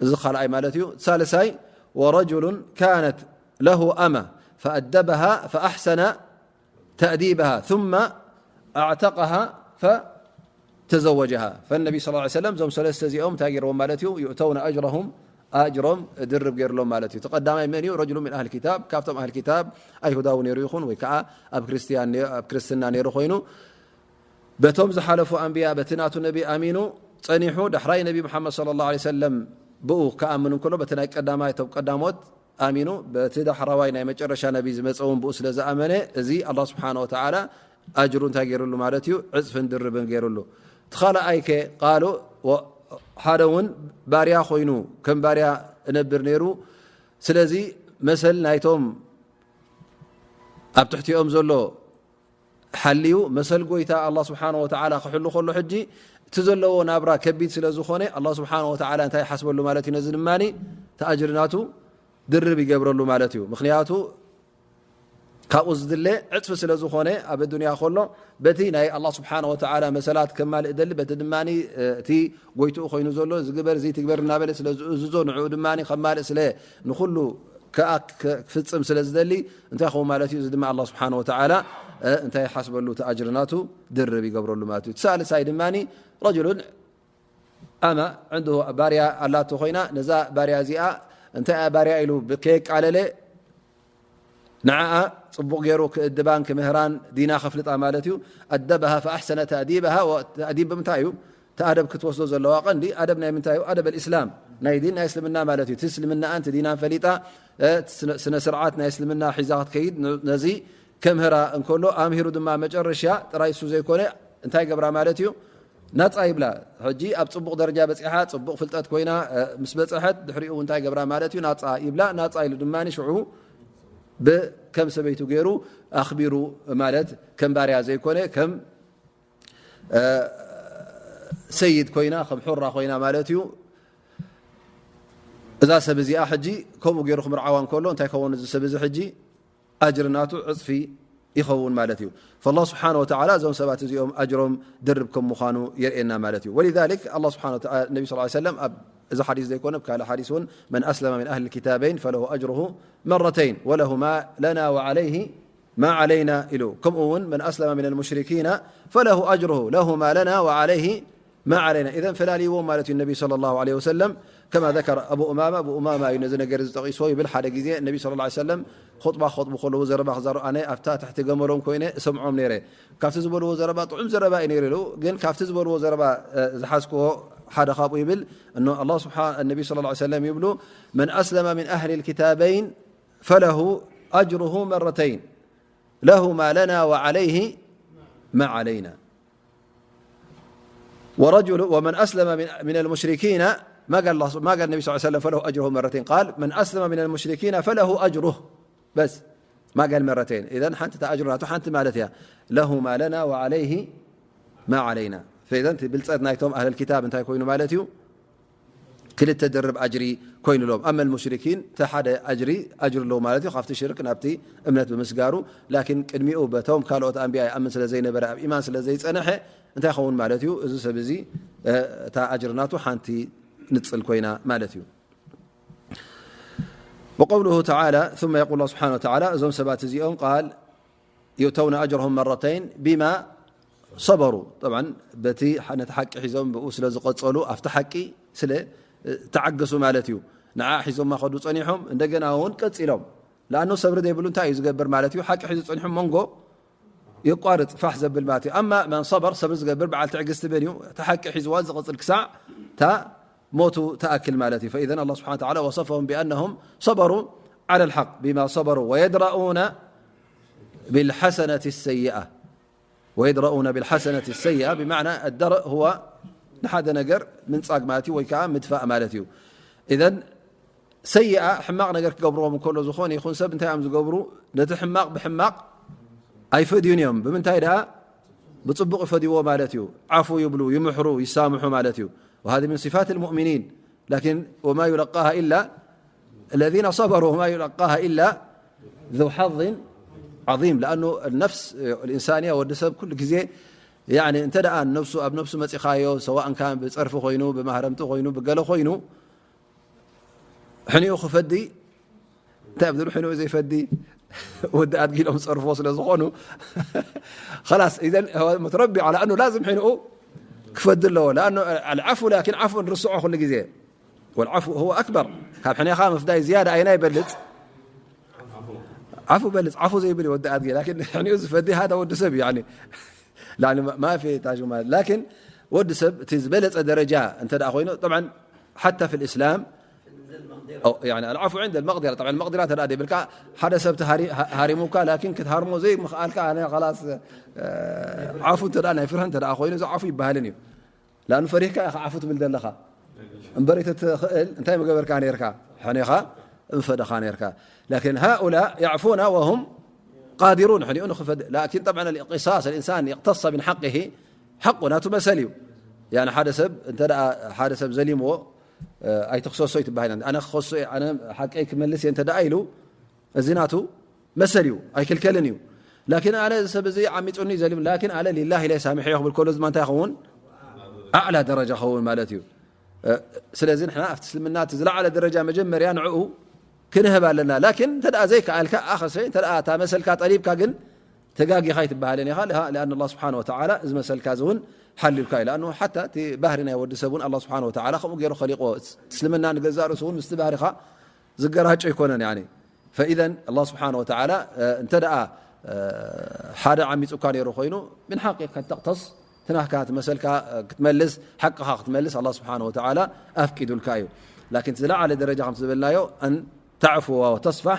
እዚ ካልኣይ ማለት እዩ። ሳልሳይ: ورجل كانت له أمة فأدبها فأحسن تأديبها ثم أعتقها فتزوجها. فالنبي صلى الله عليه وسلم እዞም ሰለስተ እዚኦም እንታይ ገይርዎም ማለት እዩ? يؤتون أجرهم ኣጅሮም ድርብ ገይርሎም ማለት እዩ። እቲ ቀዳማይ መን እዩ? رجل من أهل الكتاب፣ ካብቶም ኣህል ኪታብ ኣይሁዳዊ ነይሩ ይኹን ወይ ከዓ ኣብ ክርስትያን ነ-፣ ኣብ ክርስትና ነይሩ ኮይኑ በቶም ዝሓለፉ ኣንብያ በቲ ናቱ ነቢ ኣሚኑ ጸኒሑ ዳሕራይ ነቢ ሙሓመድ ሰለላሁ ዐለይሂ ወሰለም ብኡ ክኣምን እንከሎ በቲ ናይ ቀዳማይ እቶም ቀዳሞት ኣሚኑ፣ በቲ ዳሕራዋይ ናይ መጨረሻ ነቢ ዝመጸ እውን ብኡ ስለ ዝኣመነ፣ እዚ ኣላህ ስብሓነ ወተዓላ ኣጅሩ እንታይ ገይሩሉ ማለት እዩ? ዕጽፍን ድርብን ገይሩሉ። እቲ ካልኣይ ከ ቃሉ ወ-፣ ሓደ እውን ባርያ ኮይኑ ከም ባርያ እነብር ነይሩ። ስለዚ መሰል ናይቶም ኣብ ትሕቲኦም ዘሎ ሓልዩ መሰል ጎይታ ኣላህ ስብሓነ ወተዓላ ክሕሉ ከሎ ሕጂ እቲ ዘለዎ ናብራ ከቢድ ስለ ዝኾነ ኣላህ ስብሓነ ወተዓላ እንታይ ይሓስበሉ ማለት እዩ? ነዚ ድማ እቲ ኣጅሪ ናቱ ድርብ ይገብረሉ ማለት እዩ። ምክንያቱ ካብኡ ዝድለ ዕፅፊ ስለ ዝኾነ ኣብ ኣዱንያ ከሎ በቲ ናይ ኣላህ ስብሓነ ወተዓላ መሰላት ከማልእ ደሊ፣ በቲ ድማ እቲ ጎይትኡ ኮይኑ ዘሎ ዝግበር እዚ ትግበር እናበለ ስለ ዝእዝዞ ንዕኡ ድማ ከማልእ ስለ ንኹሉ ክኣ-፣ ክፍፅም ስለ ዝደሊ እንታይ ይኸውን ማለት እዩ? እዚ ድማ ኣላህ ስብሓነ ወተዓላ እንታይ ይሓስበሉ? እቲ ኣጅሪ ናቱ ድርብ ይገብረሉ ማለት እዩ። እቲ ሳልሳይ ድማ ረጅሉን ኣማ ዕንድሁ ባርያ ኣላቶ ኮይና፣ ነዛ ባርያ እዚኣ እንታይ እያ ባርያ ኢሉ ከየቃለለ ንዓኣ ጽቡቕ ገይሩ ክእድባን ክምህራን ዲና ከፍልጣ ማለት እዩ። ኣደበሃ ፈኣሕሰነ ተእዲበሃ። ወተእዲብ ብምንታይ እዩ? እቲ ኣደብ ክትወስዶ ዘለዋ ቀንዲ ኣደብ ናይ ምንታይ እዩ? ኣደብ ኣልእስላም፣ ናይ ዲን ናይ እስልምና ማለት እዩ። እቲ እስልምናኣን እቲ ዲናን ፈሊጣ፣ እ፣ ስነ-፣ ስነ ስርዓት ናይ እስልምና ሒዛ ክትከይድ ነ-፣ ነዚ ከምህራ እንከሎ ኣምሂሩ ድማ መጨረሻ ጥራይ እሱ ዘይኮነ እንታይ ገብራ ማለት እዩ? ናጻ ይብላ። ሕጂ ኣብ ጽቡቕ ደረጃ በጺሓ፣ ጽቡቕ ፍልጠት ኮይና፣ እ፣ ምስ በጽሐት ድሕሪኡ እንታይ ገብራ ማለት እዩ? ናጻ ይብላ። ናጻ ኢሉ ድማ ሽዑ ብ-፣ ከም ሰበይቱ ገይሩ ኣኽቢሩ ማለት ከም ባርያ ዘይኮነ ከም፣ እ፣ ሰይድ ኮይና፣ ከም ሑራ ኮይና ማለት እዩ። እዛ ሰብ እዚኣ ሕጂ ከምኡ ገይሩ ክምርዓዋ እንከሎ እንታይ ከውን እዚ ሰብ እዚ ሕጂ? ኣጅሪ ናቱ ዕጽፊ ይኸውን ማለት እዩ። ፈላህ ስብሓነ ወተዓላ እዞም ሰባት እዚኦም ኣጅሮም ድርብ ከም ምዃኑ የርእየና ማለት እዩ። ወሊዛሊክ ኣላህ ስብሓነ ወተዓላ ነቢ ሰለላሁ ዐለይሂ ወሰለም ኣብ እዚ ሓዲስ ዘይኮነ ኣብ ካልእ ሓዲስ እውን መን ኣስለመ ሚን ኣህሊ ልኪታበይን ፈለሁ ኣጅሩሁ መረተይን ወለሁማ ለና ወዓለይሂ ማ ዓለይና ኢሉ። ከምኡ እውን መን ኣስለመ ሚን ልሙሽሪኪና ፈለሁ ኣጅሩሁ ለሁማ ለና ወዓለይሂ ማ ዓለይና። ኢዘን ፈላልይዎም ማለት እዩ ነቢ ሰለላሁ ዐለይሂ ወሰለም። ከማ ዘከረ ኣቡ ኡማማ፣ ኣቡ ኡማማ እዩ ነዚ ነገር እዚ ጠቒስዎ ይብል። ሓደ ግዜ ነቢ ሰለላሁ ዐለይሂ ወሰለም ኹጥባ ክኸጥቡ ከለዉ ዘረባ ክዛረቡ ኣነ ኣብታ ትሕቲ ገመሎም ኮይነ እሰምዖም ነይረ። ካብቲ ዝበልዎ ዘረባ ጥዑም ዘረባ እዩ ነይሩ ኢሉ፣ ግን ካብቲ ዝበልዎ ዘረባ፣ እ፣ ዝሓዝክዎ ሓደ ካብኡ ይብል፣ እኖ ኣላህ ስብሓ-፣ ነቢ ሰለላሁ ዐለይሂ ወሰለም ይብሉ፣ መን ኣስለመ ሚን ኣህሊ ልኪታበይን ፈለሁ ኣጅሩሁ መረተይን ለሁማ ለና ወዓለይሂ ማ ዓለይና። ورجل ومن أسلم من، من المشركين، ما قال الله، ما قال النبي صلى الله عليه وسلم فله أجره مرتين، قال من أسلم من المشركين فله أجره بس، ما قال مرتين. إذن حنت أجر ناتو حنت مالتها، له ما لنا وعليه ما علينا. فإذا بلصت نايتهم أهل الكتاب انتهى كوينو مالتيو. ክልተ ድርብ ኣጅሪ ኮይኑሎም። ኣመል ሙሽሪኪን፣ እቲ ሓደ ኣጅሪ፣ ኣጅሪ ኣለዎ ማለት እዩ፣ ካብቲ ሽርክ ናብቲ እምነት ብምስጋሩ። ላኪን ቅድሚኡ በቶም ካልኦት ኣንቢያ ይኣምን ስለ ዘይነበረ፣ ኣብ ኢማን ስለ ዘይጸንሐ፣ እንታይ ይኸውን ማለት እዩ? እዚ ሰብ እዚ፣ እ፣ እታ ኣጅሪ ናቱ ሓንቲ ንጽል ኮይና ማለት እዩ። وقوله تعالى، ثم يقول الله سبحانه وتعالى، እዞም ሰባት እዚኦም ቃል يؤتون أجرهم مرتين بما صبروا. طبعا በቲ ነቲ ሓቂ ሒዞም ብኡ ስለ ዝቐጸሉ ኣብቲ ሓቂ ስለ ተዓገሱ ማለት እዩ። ንዓ ሒዞማ ከዱ ጸኒሖም እንደገና እውን ቀጺሎም። ለኣኑ ሰብሪ ዘይብሉ እንታይ እዩ ዝገብር ማለት እዩ? ሓቂ ሒዙ ጸኒሖም መንጎ የቋርጽ ፋሕ ዘብል ማለት እዩ። ኣማ መን ሰበር ሰብሪ ዝገብር በዓል ትዕግስቲ በን እዩ። እቲ ሓቂ ሒዝዋ ዝቐጽል ክሳዕ እታ ሞቱ ተኣክል ማለት እዩ። فإذا الله سبحانه وتعالى وصفهم بأنهم صبروا على الحق بما صبروا ويدرؤون بالحسنة السيئة. ويدرؤون بالحسنة السيئة بمعنى الدرء هو ንሓደ ነገር ምንጻግ ማለት እዩ ወይ ከዓ ምድፋእ ማለት እዩ። إذا ሰይኣ ሕማቕ ነገር ክገብርዎም እንከሎ ዝኾነ ይኹን ሰብ እንታይ እዮም ዝገብሩ? ነቲ ሕማቕ ብሕማቕ ኣይፈድዩን እዮም። ብምንታይ ደኣ? ብጽቡቕ ይፈድይዎ ማለት እዩ። ዓፉ ይብሉ፣ ይምሕሩ፣ ይሳምሑ ማለት እዩ። وهذه من صفات المؤمنين. لكن وما يلقاها إلا الذين صبروا وما يلقاها إلا ذو حظ عظيم. لأنه النفس الإنسانية ወዲ ሰብ ኩሉ ግዜ ያኒ እንተ ደኣ ነብሱ ኣብ ነብሱ መጺኻዮ፣ ሰዋእ እንካ ብጸርፊ ኮይኑ፣ ብማህረምቲ ኮይኑ፣ ብገለ ኮይኑ፣ ሕኒኡ ክፈዲ፣ እንታይ ኣብ ዝብል ሕኒኡ ዘይፈዲ? ወዲ ኣድጊ ኢሎም ዝጸርፍዎ ስለ ዝኾኑ፣ خلاص، إذن هو متربي على أنه لازم ሕኒኡ ክፈዲ ኣለዎ። لأنه العفو، لكن ዓፉ ንርስዖ ኩሉ ግዜ። والعفو هو أكبر. ካብ ሕኔኻ ምፍዳይ ዝያዳ ኣይና ይበልጽ? ዓፉ በልጽ፣ ዓፉ ዘይብል እዩ ወዲ ኣድጊ። لكن ሕኒኡ ዝፈዲ هذا ወዲ ሰብ እዩ፣ يعني ላዕሊ ማ-፣ ማፊ ታጅ ማለት። ላኪን ወዲ ሰብ እቲ ዝበለጸ ደረጃ እንተ ደኣ ኮይኑ፣ ጠብዓን ሓታ ፊል እስላም العفو عند المقدرة. طبعا المقدرة እንተ ደኣ ዘይብልካ፣ ሓደ ሰብ ተሃሪ-፣ ሃ-፣ ሃሪሙካ፣ ላኪን ክትሃርሞ ዘይምኽኣልካ፣ ኣነ خلاص፣ እ፣ ዓፉ እንተ ደኣ ናይ ፍርሒ እንተ ደኣ ኮይኑ፣ እዚ ዓፉ ይበሃልን እዩ። لأنه ፈሪህካ ኢኻ ዓፉ ትብል ዘለኻ። እምበር ተትኽእል እንታይ ምገበርካ ነርካ? ሕኔኻ ምፈደኻ ነርካ። لكن هؤلاء يعفون وهم قادرون. ሕኒኡ ንኽፈድ-፣ لكن طبعا القصاص، الإنسان يقتص من حقه، حق ናቱ መሰል እዩ። يعني ሓደ ሰብ እንተ ደኣ ሓደ ሰብ ዘሊምዎ፣ እ፣ ኣይትኽሰሶ ይትበሃል። ኣነ ክኸሶ እየ፣ ኣነ ሓቀይ ክመልስ እየ እንተ ደኣ ኢሉ፣ እዚ ናቱ መሰል እዩ፣ ኣይክልከልን እዩ። ላኪን ኣነ እዚ ሰብ እዚ ዓሚጹኒ ዘሊም፣ ላኪን ኣነ ሊላህ ኢለ ሳሚሐዮ ክብል ከሎ፣ እዚ እንታይ ይኸውን? ኣዕላ ደረጃ ይኸውን ማለት እዩ። እ፣ ስለዚ ንሕና ኣብቲ እስልምና እቲ ዝለዓለ ደረጃ መጀመርያ ንዕኡ ክንህብ ኣለና። ላኪን እንተ ደኣ ዘይከኣልካ፣ ኣኸሰ፣ እንተ ደኣ እታ መሰልካ ጠሊብካ ግን ተጋጊኻ ኣይትበሃልን ኢኻ። لأن الله سبحانه وتعالى እዚ መሰልካ እዚ እውን ሓልዩልካ እዩ። لأنه حتى እቲ ባህሪ ናይ ወዲ ሰብ እውን الله سبحانه وتعالى ከምኡ ገይሩ ኸሊቆ። እስልምና ንገዛእ ርእሱ እውን ምስቲ ባህሪኻ ዝገራጮ ኣይኮነን። يعني فإذا الله سبحانه وتعالى፣ እ፣ እንተ ደኣ፣ እ፣ ሓደ ዓሚጹካ ነይሩ ኮይኑ፣ من حقك أن تقتص፣ እቲ ናትካ እቲ መሰልካ፣ እ፣ ክትመልስ፣ ሓቅኻ ክትመልስ الله سبحانه وتعالى ኣፍቂዱልካ እዩ። لكن ዝለዓለ ደረጃ ከም ዝበልናዮ أن تعفو وتصفح،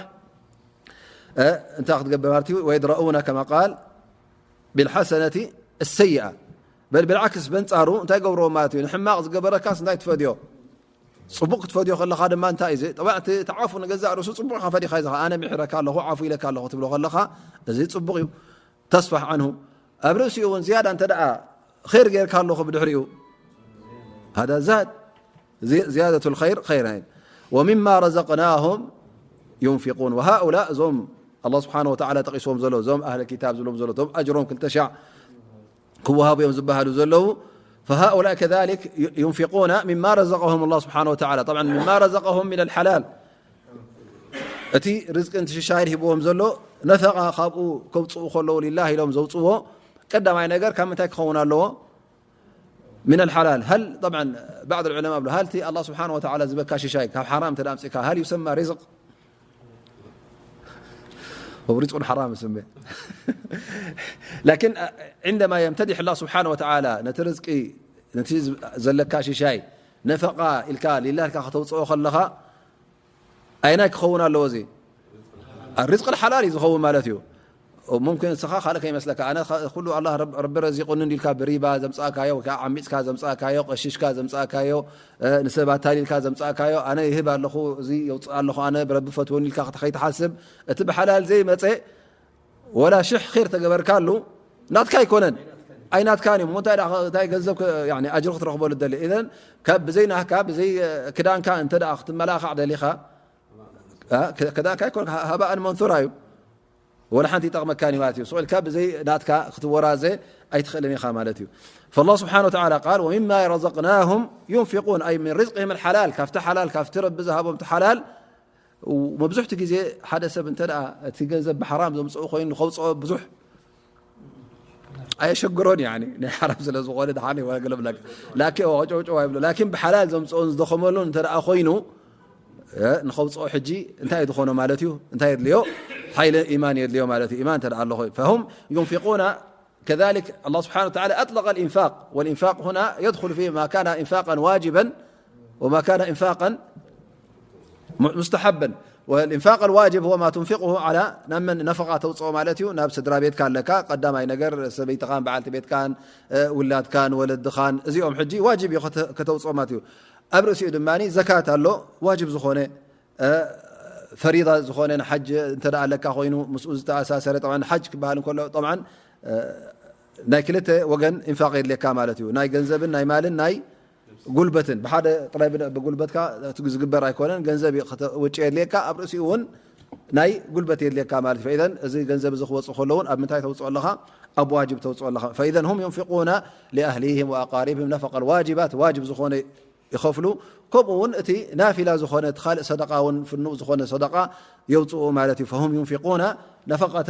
እ፣ እንታይ ክትገብር ማለት እዩ؟ ويدرؤون كما قال بالحسنة السيئة، بل بالعكس በንጻሩ እንታይ ገብርዎ ማለት እዩ? ንሕማቕ ዝገበረካስ እንታይ ትፈድዮ? ጽቡቕ ክትፈድዮ ከለኻ ድማ እንታይ እዩ? ጠብዓ እቲ ዓፉ ንገዛእ ርእሱ ጽቡቕ ኢኻ ፈዲኻ፣ እዚ ኸኣ ኣነ ምሒረካ ኣለኹ፣ ዓፉ ኢለካ ኣለኹ ትብሎ ከለኻ፣ እዚ ጽቡቕ እዩ። تصفح عنه። ኣብ ርእሲኡ እውን ዝያዳ እንተ ደኣ ኸይር ጌርካ ኣለኹ ብድሕሪኡ፣ هذا زاد، زي-، زيادة الخير خيرا. ومما رزقناهم ينفقون. وهؤلاء እዞም الله سبحانه وتعالى ጠቒስዎም ዘሎ፣ እዞም ኣህለ ኪታብ ዝብሎም ዘሎ፣ እቶም ኣጅሮም ክልተ ሻዕ ክወሃቡ እዮም ዝበሃሉ ዘለዉ። فهؤلاء كذلك ي-، ينفقون مما رزقهم الله سبحانه وتعالى. طبعا مما رزقهم من الحلال، እቲ ርዝቂ፣ እቲ ሽሻይር ሂብዎም ዘሎ ነፈቓ ካብኡ ከውፅኡ ከለዉ ሊላህ ኢሎም ዘውፅዎ ቀዳማይ ነገር ካብ ምንታይ ክኸውን ኣለዎ? من الحلال. هل، طبعا بعض العلماء ይብሉ፣ هل እቲ الله سبحانه وتعالى ዝበካ ሽሻይ ካብ ሓራም እንተ ደኣ ኣምፂእካ، هل يسمى رزق؟ هو رزق حرام ይስመ። لكن عندما يمتدح الله سبحانه وتعالى ነቲ ርዝቂ፣ ነቲ ዘለካ ሽሻይ ነፈቓ ኢልካ ሊላህ ኢልካ ከተውፅኦ ከለኻ፣ ኣይናይ ክኸውን ኣለዎ እዚ؟ الرزق الحلال እዩ ዝኸውን ማለት እዩ። ممكن ንስኻ ካልእ ከይመስለካ፣ ኣነ ኸ-፣ ኩሉ ኣላህ ረብ-፣ ረቢ ረዚቑኒ እንዲልካ ብሪባ ዘምጻእካዮ፣ ወይ ከዓ ዓሚጽካ ዘምጻእካዮ፣ ቀሺሽካ ዘምጻእካዮ፣ እ፣ ንሰብ ኣታሊልካ ዘምጻእካዮ፣ ኣነ ይህብ ኣለኹ፣ እዚ የውጽእ ኣለኹ፣ ኣነ ብረቢ ፈትወኒ ኢልካ ከይትሓስብ፣ እቲ ብሓላል ዘይመጸ ወላ ሽሕ ኸይር ተገበርካሉ፣ ናትካ ኣይኮነን፣ ኣይናትካን እዩ። እሞ እንታይ ደኣ፣ እንታይ ገንዘብ ከ-፣ ያኒ ኣጅሪ ክትረኽበሉ ትደሊ? ኢዘን ካብ ብዘይ ናህካ፣ ብዘይ፣ እ፣ ክዳንካ እንተ ደኣ ክትመላኻዕ ደሊኻ፣ እ፣ ከ-፣ ክዳንካ ኣይኮን፣ ሃ-፣ ሃባእን መንሱራ እዩ። ወላ ሓንቲ ይጠቕመካን እዩ ማለት እዩ። ስቕ ኢልካ ብዘይ ናትካ ክትወራዘ ኣይትኽእልን ኢኻ ማለት እዩ። فالله سبحانه وتعالى قال: ومما رزقناهم ينفقون، أي من رزقهم الحلال، ካብቲ ሓላል፣ ካብቲ ረቢ ዝሃቦም እቲ ሓላል። መብዝሕቲ ግዜ ሓደ ሰብ እንተ ደኣ እቲ ገንዘብ ብሓራም ዘምጽኦ ኮይኑ ንኸውጽኦ ብዙሕ ኣየሸግሮን፣ ያኒ ናይ ሓራም ስለ ዝኾነ ደሓን ወላ ገለ ብላክ ላኪ ጨውጨው ኣይብሎ። ላኪን ብሓላል ዘምጽኦን ዝደኸመሉን እንተ ደኣ ኮይኑ፣ እ፣ ንኸውጽኦ ሕጂ እንታይ እዩ ዝኾኖ ማለት እዩ? እንታይ የድልዮ? ሓይሊ ኢማን የድልዮ ማለት እዩ። ኢማን እንተ ደኣ ኣሎ ኮይኑ። فهم ينفقون، كذلك الله سبحانه وتعالى أطلق الإنفاق، والإنفاق هنا يدخل فيه ما كان إنفاقا واجبا وما كان إنفاقا م-، مستحبا. والإنفاق الواجب هو ما تنفقه على، ናብ መን ነፈቓ ተውጽኦ ማለት እዩ? ናብ ስድራ ቤትካ ኣለካ፣ ቀዳማይ ነገር ሰበይትኻን በዓልቲ ቤትካን፣ እ፣ ውላድካን ወለድኻን፣ እዚኦም ሕጂ ዋጅብ እዩ ከተ-፣ ከተውጽኦ ማለት እዩ። ኣብ ርእሲኡ ድማ ዘካት ኣሎ፣ ዋጅብ ዝኾነ፣ እ፣ ፈሪዳ ዝኾነ ንሓጅ እንተ ደኣ ኣለካ ኮይኑ ምስኡ ዝተኣሳሰረ፣ ጠብዓን ሓጅ ክበሃል እንከሎ፣ ጠብዓን፣ እ፣ ናይ ክልተ ወገን ኢንፋቕ የድልየካ ማለት እዩ። ናይ ገንዘብን ናይ ማልን ናይ ጉልበትን፣ ብሓደ ጥራይ ብነ-፣ ብጉልበትካ እቲ ዝግበር ኣይኮነን፣ ገንዘብ እዩ ክተ-፣ ወጪ የድልየካ፣ ኣብ ርእሲኡ እውን ናይ ጉልበት የድልየካ ማለት እዩ። ፈኢዘን እዚ ገንዘብ እዚ ክወፅእ ከሎ እውን ኣብ ምንታይ ተውፅኦ ኣለኻ? ኣብ ዋጅብ ተውፅኦ ኣለኻ። فإذا هم ينفقون لأهليهم وأقاربهم نفقة الواجبات، ዋጅብ ዝኾነ ይኸፍሉ። ከምኡ እውን እቲ ናፊላ ዝኾነ፣ እቲ ካልእ ሰደቃ እውን፣ ፍኑው ዝኾነ ሰደቃ የውፅኡ ማለት እዩ። فهم ينفقون نفقة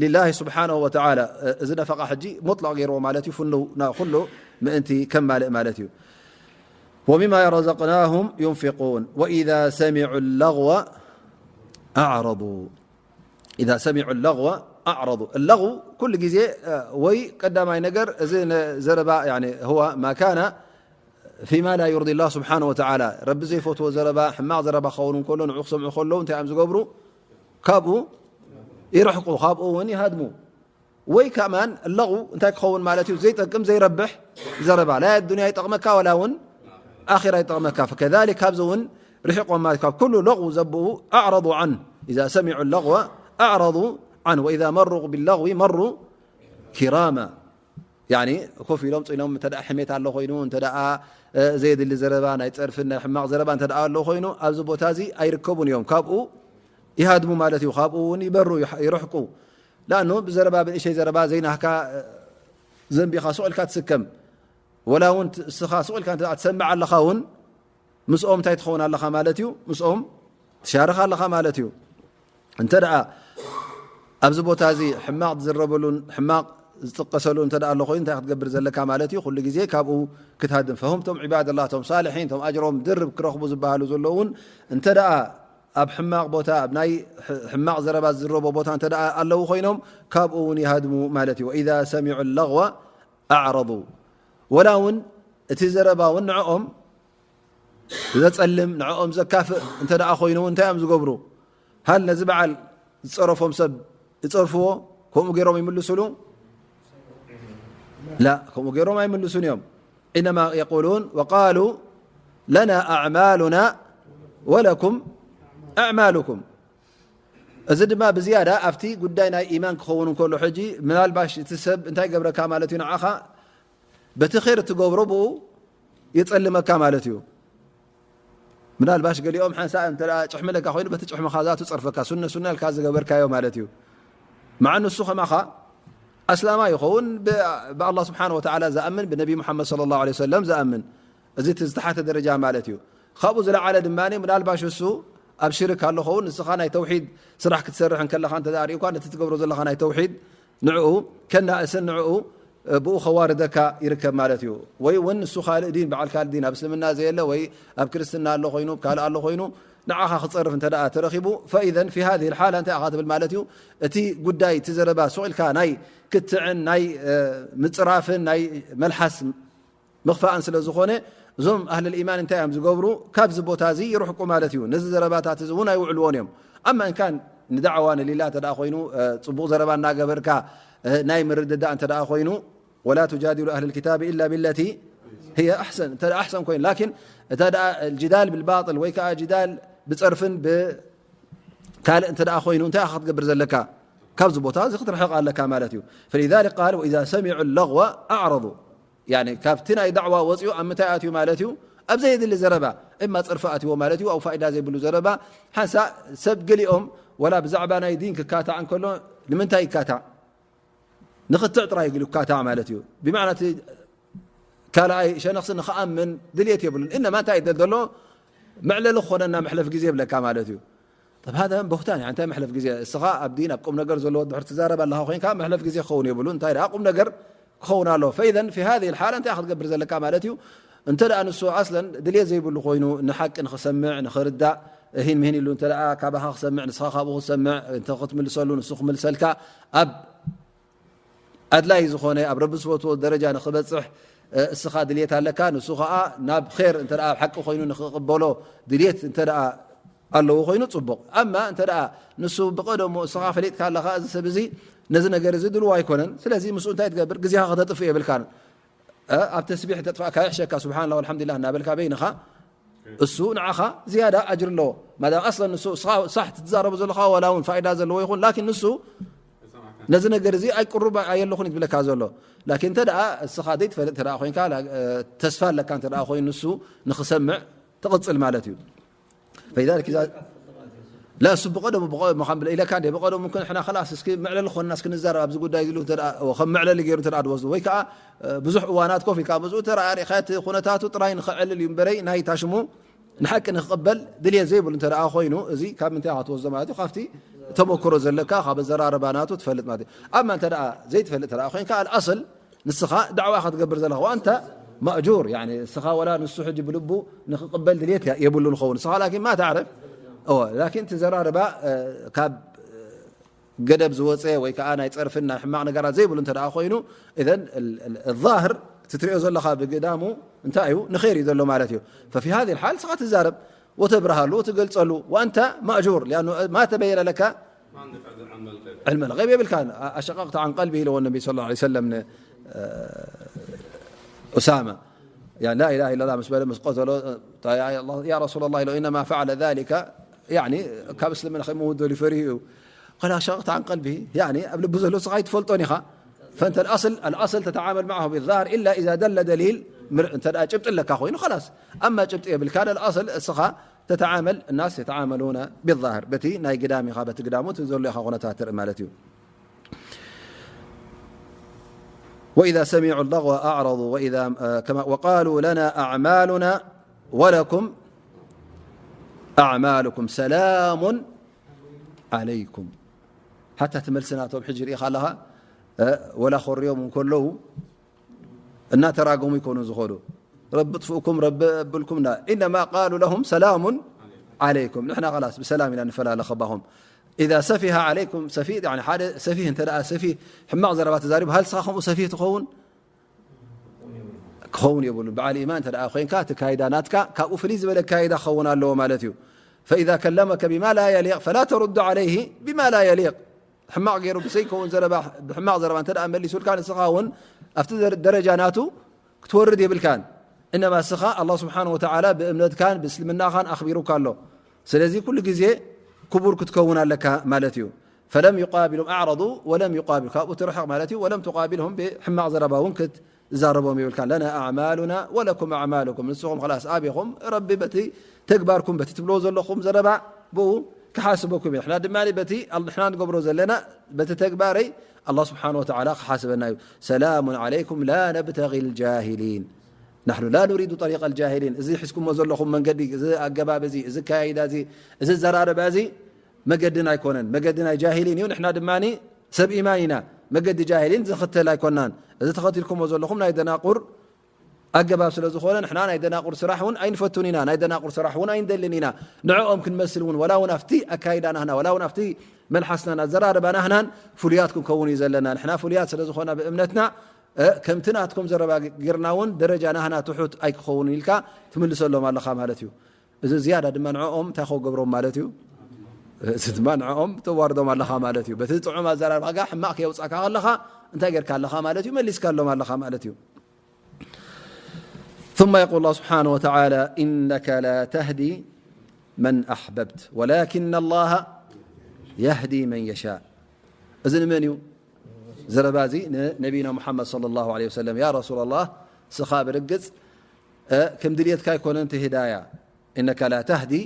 لله سبحانه وتعالى። እዚ ነፈቃ ሕጂ ሙጥለቕ ገይርዎ ማለት እዩ። ፍኑው ና-፣ ኩሉ ምእንቲ ከማልእ ማለት እዩ። ومما رزقناهم ينفقون وإذا سمعوا اللغو أعرضوا. إذا سمعوا اللغو أعرضوا. اللغو ኩሉ ግዜ፣ እ፣ ወይ ቀዳማይ ነገር እዚ ነ-፣ ዘረባ፣ ያኒ፣ هو ما كان ፊማ ላ ዩርዲ ላህ ስብሓነ ወተዓላ፣ ረቢ ዘይፈትዎ ዘረባ፣ ሕማቕ ዘረባ ክኸውን እንከሎ፣ ንዑ ክሰምዑ ከለዉ እንታይ እዮም ዝገብሩ? ካብኡ ይርሕቁ፣ ካብኡ እውን ይሃድሙ። ወይ ከማን ለغው እንታይ ክኸውን ማለት እዩ? ዘይጠቅም ዘይረብሕ ዘረባ፣ ላ ኣዱንያ ይጠቕመካ ወላ እውን ኣኺራ ይጠቕመካ። ፈከዛሊክ ካብዚ እውን ርሒቖም ማለት ካብ ኩሉ ለغው ዘብኡ ኣዕረض ዐንሁ። ኢዛ ሰሚዑ ለغወ ኣዕረض ዐንሁ ወኢዛ መሩ ቢለغዊ መሩ ኪራማ። ያኒ ኮፍ ኢሎም ጽኢኖም እንተ ደኣ ሕሜት ኣሎ ኮይኑ፣ እንተ ደኣ እ፣ ዘየድሊ ዘረባ፣ ናይ ጸርፍን ናይ ሕማቕ ዘረባ እንተ ደኣ ኣሎ ኮይኑ፣ ኣብዚ ቦታ እዚ ኣይርከቡን እዮም። ካብኡ ይሃድሙ ማለት እዩ። ካብኡ እውን ይበሩ፣ ይሕ-፣ ይርሕቁ። ለኣኑ ብዘረባ፣ ብንእሸይ ዘረባ ዘይናህካ፣ እ፣ ዘንቢኻ ሱቕ ኢልካ ትስከም። ወላ እውን ት-፣ እስኻ ሱቕ ኢልካ እንተ ደኣ ትሰምዕ ኣለኻ እውን፣ ምስኦም እንታይ ትኸውን ኣለኻ ማለት እዩ? ምስኦም ትሻርኽ ኣለኻ ማለት እዩ። እንተ ደኣ ኣብዚ ቦታ እዚ ሕማቕ ዝዝረበሉን ሕማቕ ዝጥቀሰሉ እንተ ደኣ ኣሎ ኮይኑ፣ እንታይ ክትገብር ዘለካ ማለት እዩ? ኩሉ ግዜ ካብኡ ክትሃድም። ፈሁም፣ እቶም ዒባደላህ፣ እቶም ሳልሒን፣ እቶም ኣጅሮም ድርብ ክረኽቡ ዝበሃሉ ዘለዉ እውን እንተ ደኣ ኣብ ሕማቕ ቦታ፣ ኣብ ናይ ሕ-፣ ሕማቕ ዘረባ ዝዝረቦ ቦታ እንተ ደኣ ኣለዉ ኮይኖም፣ ካብኡ እውን ይሃድሙ ማለት እዩ። ወኢዛ ሰሚዑ ለغወ ኣዕረض። ወላ እውን እቲ ዘረባ እውን ንዕኦም ዘጸልም፣ ንዕኦም ዘካፍእ እንተ ደኣ ኮይኑ እንታይ እዮም ዝገብሩ? ሃል ነዚ በዓል ዝጸረፎም ሰብ ይጸርፍዎ? ከምኡ ገይሮም ይምልሱሉ? ላ፣ ከምኡ ገይሮም ኣይምልሱን እዮም። ኢነማ የቁሉን ወቃሉ ለና ኣዕማሉና ወለኩም ኣዕማሉኩም። እዚ ድማ ብዝያዳ ኣብቲ ጉዳይ ናይ ኢማን ክኸውን እንከሎ፣ ሕጂ ምናልባሽ እቲ ሰብ እንታይ ገብረካ ማለት እዩ? ንዓኻ በቲ ኸይር እትገብሮ ብኡ የጸልመካ ማለት እዩ። ምናልባሽ ገሊኦም ሓንሳእ እንተ ደኣ ጭሕሚ ለካ ኮይኑ፣ በቲ ጭሕምኻ ዛቱ ጸርፈካ፣ ሱነ ሱነ ኢልካ ዝገበርካዮ ማለት እዩ። መዓ ንሱ ከማኻ ኣስላማ ይኸውን፣ ብ-፣ ብኣላህ ስብሓነ ወተዓላ ዝኣምን፣ ብነቢ ሙሓመድ ሰለላሁ ዐለይሂ ወሰለም ዝኣምን። እዚ እቲ ዝተሓተ ደረጃ ማለት እዩ። ካብኡ ዝለዓለ ድማ ምናልባሽ እሱ ኣብ ሽርክ ኣሎ ኸውን፣ ንስኻ ናይ ተውሒድ ስራሕ ክትሰርሕ እንከለኻ እንተ ደኣ ርኢኳ፣ ነቲ ትገብሮ ዘለኻ ናይ ተውሒድ ንዕኡ ከናእስን ንዕኡ ብኡ ከዋርደካ ይርከብ ማለት እዩ። ወይ እውን ንሱ ካልእ ዲን፣ በዓል ካልእ ዲን፣ ኣብ እስልምና ዘየለ ወይ ኣብ ክርስትና ኣሎ ኮይኑ፣ ካልእ ኣሎ ኮይኑ፣ ንዓኻ ክጸርፍ እንተ ደኣ ተረኺቡ፣ ፈኢዘን ፊ ሃዚሂ ልሓላ እንታይ ኢኻ ትብል ማለት እዩ? እቲ ጉዳይ፣ እቲ ዘረባ ሱቕ ኢልካ ናይ ክትዕን ናይ፣ እ፣ ምጽራፍን ናይ መልሓስ ምኽፋእን ስለ ዝኾነ፣ እዞም ኣህለል ኢማን እንታይ እዮም ዝገብሩ? ካብዚ ቦታ እዚ ይርሕቁ ማለት እዩ። ነዚ ዘረባታት እዚ እውን ኣይውዕልዎን እዮም። ኣማ እንካን ንዳዕዋ ንሊላ እንተ ደኣ ኮይኑ፣ እ፣ ጽቡቕ ዘረባ እናገበርካ፣ እ፣ ናይ ምርድዳእ እንተ ደኣ ኮይኑ፣ ወላ ቱጃዲሉ ኣህለል ኪታቢ ኢላ ቢለቲ ህየ ኣሕሰን፣ እንተ ደኣ ኣሕሰን ኮይኑ፣ ላኪን እታ ደኣ ጅዳል ብልባጥል ወይ ከኣ ጅዳል ብጸርፍን ብ-፣ ካልእ እንተ ደኣ ኮይኑ፣ እንታይ ኢኻ ክትገብር ዘለካ? ካብዚ ቦታ እዚ ክትርሕቕ ኣለካ ማለት እዩ። ፈሊዛሊክ ቃል፣ ወኢዛ ሰሚዑ ለغወ ኣዕረض። ያኒ፣ ካብቲ ናይ ዳዕዋ ወጺኡ ኣብ ምንታይ ኣትዩ ማለት እዩ? ኣብ ዘየድሊ ዘረባ፣ እማ ጸርፊ ኣትይዎ ማለት እዩ፣ ኣብ ፋይዳ ዘይብሉ ዘረባ። ሓንሳእ ሰብ ገሊኦም፣ ወላ ብዛዕባ ናይ ዲን ክካታዕ እንከሎ፣ ንምንታይ ይካታዕ? ንኽትዕ ጥራይ ኢሉ ክካታዕ ማለት እዩ። ብማዕና እቲ ካልኣይ ሸነኽሲ ንኽኣምን ድልየት የብሉን። እነማ እንታይ ይደል ዘሎ? መዕለሊ ክኾነና መሕለፍ ግዜ ይብለካ ማለት እዩ። طب هذا بهتان، يعني እንታይ መሕለፍ ግዜ? እስኻ ኣብ ዲን ኣብ ቁም ነገር ዘለዎ ድሕር ትዛረብ ኣለኻ ኮይንካ መሕለፍ ግዜ ክኸውን የብሉ። እንታይ ደኣ ቁም ነገር ክኸውን ኣለዎ። فإذا في هذه الحالة እንታይ ክትገብር ዘለካ ማለት እዩ? እንተ ደኣ ንሱ ኣስለን ድልየት ዘይብሉ ኮይኑ ንሓቂ ንኽሰምዕ ንኽርዳእ እሂን ምሂን ኢሉ እንተ ደኣ ካባኻ ክሰምዕ ንስኻ ካብኡ ክትሰምዕ እንተ ክትምልሰሉ ንሱ ክምልሰልካ ኣብ ኣድላይ ዝኾነ ኣብ ረቢ ዝፈትዎ ደረጃ ንኽበጽሕ፣ እ፣ እስኻ ድልየት ኣለካ፣ ንሱ ኸኣ ናብ ኼር እንተ ደኣ ኣብ ሓቂ ኮይኑ ንኽቕበሎ ድልየት እንተ ደኣ ኣለዎ ኮይኑ ጽቡቕ። ኣማ እንተ ደኣ ንሱ ብቐደሙ እስኻ ፈሊጥካ ኣለኻ፣ እዚ ሰብ እዚ ነዚ ነገር እዚ ድልዎ ኣይኮነን፣ ስለዚ ምስኡ እንታይ ትገብር? ግዜኻ ከተጥፍእ የብልካን። እ፣ ኣብ ተስቢሕ ተጥፋእካ ይሕሸካ፣ ሱብሓንላህ ወልሓምዱሊላህ እናበልካ በይንኻ እሱ ንዓኻ ዝያዳ ኣጅሪ ኣለዎ። ማዳም ኣስለን ንሱ እስኻ ሳሕ ትዛረቦ ዘለኻ ዋላ እውን ፋይዳ ዘለዎ ይኹን፣ ላኪን ንሱ ነዚ ነገር እዚ ኣይቅሩብ ኣየለኹን እዩ ዝብለካ ዘሎ። ላኪን እንተ ደኣ እስኻ ዘይትፈልጥ እንተ ደኣ ኮይንካ፣ ላ-፣ እ፣ ተስፋ ኣለካ እንተ ደኣ ኮይኑ ንሱ ንኽሰምዕ ትቕጽል ማለት እዩ። ፈሊዛሊክ ኢዛ-፣ ላ፣ እሱ ብቐደሙ፣ ብቐ-፣ ምዃን ብለ-፣ ኢለካ እንደ ብቐደሙ እኮ ንሕና ኸላስ እስኪ መዕለሊ ኾንና እስኪ ንዛረብ ኣብዚ ጉዳይ እዚ ኢሉ እንተ ደኣ፣ ከም መዕለሊ ገይሩ እንተ ደኣ ዝወስዶ፣ ወይ ከኣ፣ እ፣ ብዙሕ እዋናት ኮፍ ኢልካ ምስኡ ተራኣሪኻ እቲ ኩነታቱ ጥራይ ንኸዕልል እዩ እምበረይ፣ ናይ ታሽሙ ንሓቂ ንክቕበል ድልየት ዘይብሉ እንተ ደኣ ኮይኑ፣ እዚ ካብ ምንታይ ኢኻ ትወስዶ ማለት እዩ? ካብቲ ተመክሮ ዘለካ፣ ካብ ኣዘራርባ ናቱ ትፈልጥ ማለት እዩ። ኣማ እንተ ደኣ ዘይትፈልጥ እንተ ደኣ ኮይንካ፣ ኣልኣስል ንስኻ ዳዕዋ ኢኻ ትገብር ዘለኻ፣ ወኣንተ ማእጁር፣ ያኒ ንስኻ ወላ ንሱ ሕጂ ብልቡ ንክቕበል ድልየት ያ-፣ የብሉን ክኸውን። ንስኻ ላኪን ማ ተዕርፍ፣ እወ፣ ላኪን እቲ ዘራርባ፣ እ፣ ካብ፣ እ፣ ገደብ ዝወፀ ወይ ከዓ ናይ ፀርፍን ናይ ሕማቕ ነገራት ዘይብሉ እንተ ደኣ ኮይኑ፣ እዘን ዛህር እቲ ትሪኦ ዘለኻ ብግዳሙ እንታይ እዩ? ንኸይር እዩ ዘሎ ማለት እዩ። ففي هذه الحال ንስኻ ትዛረብ ወተብርሃሉ፣ ትገልፀሉ፣ وأنت مأجور، لأنه ما تبين لك علم الغيب የብልካን። أشققت عن قلبه ኢልዎ ነቢ صلى الله عليه وسلم ን-፣ ኡሳማ። يعني لا إله إلا الله ምስ በለ ምስ ቀተሎ፣ يا رسول الله ኢሎ، إنما فعل ذلك يعني ካብ እስልምና ከይምውት ደልዩ ፈሪሁ እዩ። قال أشققت عن قلبه، يعني ኣብ ልቡ ዘሎ ንስኻ ኣይትፈልጦን ኢኻ። فأنت الأصل، الأصل تتعامل معه بالظاهر إلا إذا دل دليل ምር-፣ እንተ ደኣ ጭብጢ ኣለካ ኮይኑ خلاص። أما ጭብጢ የብልካን الأصل እስኻ تتعامل، الناس يتعاملون بالظاهر، በቲ ናይ ግዳም ኢኻ፣ በቲ ግዳሙ እቲ ዘሎ ኢኻ ኩነታት ትርኢ ማለት እዩ። وإذا سمعوا اللغو أعرضوا وإذا، آه، كما، وقالوا لنا أعمالنا ولكم أعمالكم سلام عليكم. ሓታ እቲ መልሲ ናቶም ሕጂ ርኢኻ ኣለኻ፣ እ፣ ወላ ኮርዮም እንከለዉ እናተራገሙ ይኮኑ ዝኸዱ። ረቢ ጥፍእኩም፣ ረቢ ኣብልኩም ና። إنما قالوا لهم سلام عليكم. ንሕና خلاص ብሰላም ኢና ንፈላለ ከባኹም። إذا سفه عليكم سفيه، يعني ሓደ ሰፊህ እንተ ደኣ ሰፊህ ሕማቕ ዘረባ ተዛሪቡ፣ هل ንስኻ ከምኡ ሰፊህ ትኸውን? ክኸውን የብሉን። በዓል ኢማን እንተ ደኣ ኮይንካ፣ እቲ ካይዳ ናትካ ካብኡ ፍልይ ዝበለ ካይዳ ክኸውን ኣለዎ ማለት እዩ። فإذا كلمك بما لا يليق فلا ترد عليه بما لا يليق. ሕማቕ ገይሩ ብዘይከውን ዘረባ፣ ብሕማቕ ዘረባ እንተ ደኣ መሊሱልካ፣ ንስኻ እውን ኣብቲ ደረ-፣ ደረጃ ናቱ ክትወርድ የብልካን። እነማ እስኻ ኣላህ ስብሓን ወተዓላ ብእምነትካን ብእስልምናኻን ኣኽቢሩካ ኣሎ። ስለዚ ኩሉ ግዜ ክቡር ክትከውን ኣለካ ማለት እዩ። ፈለም ዩቃቢሉም ኣዕረዱ ወለም ዩቃቢሉ፣ ካብኡ ትርሕቕ ማለት እዩ። ወለም ቱቃቢልሁም፣ ብሕማቕ ዘረባ እውን ክትዛረቦም የብልካን። ለና ኣዕማሉና ወለኩም ኣዕማሉኩም፣ ንስኹም ኸላስ ኣቢኹም፣ ረቢ በቲ ተግባርኩም፣ በቲ ትብልዎ ዘለኹም ዘረባ ብኡ ክሓስበኩም እዩ። ንሕና ድማ በቲ ኣል-፣ ንሕና ንገብሮ ዘለና በቲ ተግባረይ ኣላህ ስብሓን ወተዓላ ክሓስበና እዩ። ሰላሙን ዓለይኩም ላ ነብተጊ ልጃሂሊን፣ ናሕኑ ላ ኑሪዱ ጠሪቀ ልጃሂሊን። እዚ ሒዝኩሞ ዘለኹም መንገዲ፣ እዚ ኣገባብ እዚ፣ እዚ ኣካያይዳ እዚ፣ እዚ ዘራረባ እዚ መገድና ኣይኮነን፣ መገዲ ናይ ጃሂሊን እዩ። ንሕና ድማ ሰብ ኢማን ኢና፣ መገዲ ጃሂሊን ዝኽተል ኣይኮናን። እዚ ተኸቲልኩሞ ዘለኹም ናይ ደናቁር ኣገባብ ስለ ዝኾነ፣ ንሕና ናይ ደናቁር ስራሕ እውን ኣይንፈቱን ኢና፣ ናይ ደናቁር ስራሕ እውን ኣይንደልን ኢና። ንዕኦም ክንመስል እውን፣ ወላ እውን ኣብቲ ኣካይዳ ናህና፣ ወላ እውን ኣብቲ መልሓስናን ኣዘራርባ ናህናን ፍሉያት ክንከውን እዩ ዘለና። ንሕና ፍሉያት ስለ ዝኾና ብእምነትና፣ እ፣ ከምቲ ናትኩም ዘረባ ጌርና እውን ደረጃ ናህና ትሑት ኣይክኸውን ኢልካ ትምልሰሎም ኣለኻ ማለት እዩ። እዚ ዝያዳ ድማ ንዕኦም እንታይ ክገብሮም ማለት እዩ? እዚ ድማ ንዕኦም ተዋርዶም ኣለኻ ማለት እዩ። በቲ ጥዑም ኣዘራርባኻ ሕማቕ ከየውጻእካ ከለኻ እንታይ ጌርካ ኣለኻ ማለት እዩ? መሊስካሎም ኣለኻ ማለት እዩ። ثم يقول الله سبحانه وتعالى: إنك لا تهدي من أحببت ولكن الله يهدي من يشاء. እዚ ንመን እዩ? ዘረባ እዚ ንነቢና ሙሓመድ ሰለላሁ ዐለይሂ ወሰለም። ያ ረሱለላህ፣ ስኻ ብርግጽ፣ እ፣ ከም ድልየትካ ኣይኮነን እቲ ሂዳያ። إنك لا تهدي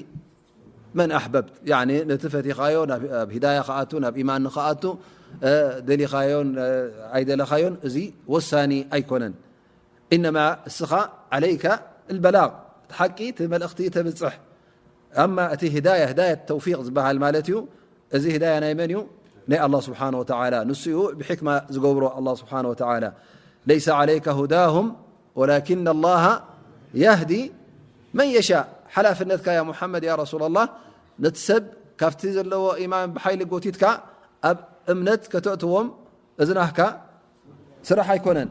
من أحببت، ያኒ ነቲ ፈቲኻዮ ናብ፣ ኣብ ሂዳያ ክኣቱ፣ ናብ ኢማን ንኽኣቱ፣ እ፣ ደሊኻዮን፣ እ፣ ኣይደለኻዮን፣ እዚ ወሳኒ ኣይኮነን። إنما እስኻ عليك البلاغ፣ እቲ ሓቂ፣ እቲ መልእኽቲ ተብጽሕ። ኣማ እቲ ሂዳያ፣ ሂዳየት ተውፊቅ ዝበሃል ማለት እዩ። እዚ ሂዳያ ናይ መን እዩ? ናይ ኣላህ ስብሓነ ወተዓላ። ንሱ እዩ ብሕክማ ዝገብሮ ኣላህ ስብሓነ ወተዓላ። ليس عليك هداهم ولكن الله يهدي من يشاء። ሓላፍነትካ ያ ሙሓመድ፣ ያ ረሱለላህ፣ ነቲ ሰብ ካብቲ ዘለዎ ኢማን ብሓይሊ ጎቲትካ ኣብ እምነት ከተእትዎም፣ እዚ ናህካ ስራሕ ኣይኮነን።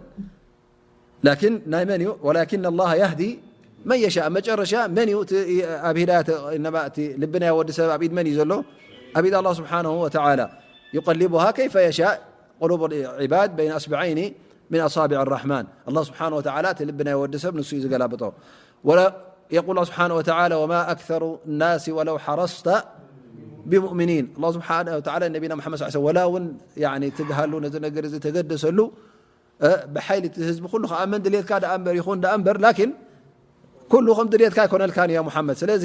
ላኪን ናይ መን እዩ? ولكن الله يهدي من يشاء። መጨረሻ መን እዩ እቲ ኣብ ሂዳያ ተ-፣ እነማ እቲ ልቢ ናይ ወዲ ሰብ ኣብ ኢድ መን እዩ ዘሎ? ኣብ ኢድ ኣላህ ስብሓነሁ ወተዓላ። يقلبها كيف يشاء، قلوب العباد بين أصبعين من أصابع الرحمن። ኣላህ ስብሓነሁ ወተዓላ እቲ ልቢ ናይ ወዲ ሰብ ንሱ እዩ ዝገላብጦ። ولا، يقول الله سبحانه وتعالى: وما أكثر الناس ولو حرصت بمؤمنين። ኣላህ ስብሓነሁ ወተዓላ ነቢና ሙሓመድ ሰለላሁ ዐለይሂ ወሰለም ወላ እውን፣ ያኒ፣ ትግሃሉ፣ ነዚ ነገር እዚ ተገደሰሉ፣ እ፣ ብሓይሊ እቲ ህዝቢ ኩሉ ክኣምን ድልየትካ ደኣ እምበር ይኹን ደኣ እምበር፣ ላኪን ኩሉ ከም ድልየትካ ኣይኮነልካን እዩ ያ ሙሓመድ። ስለዚ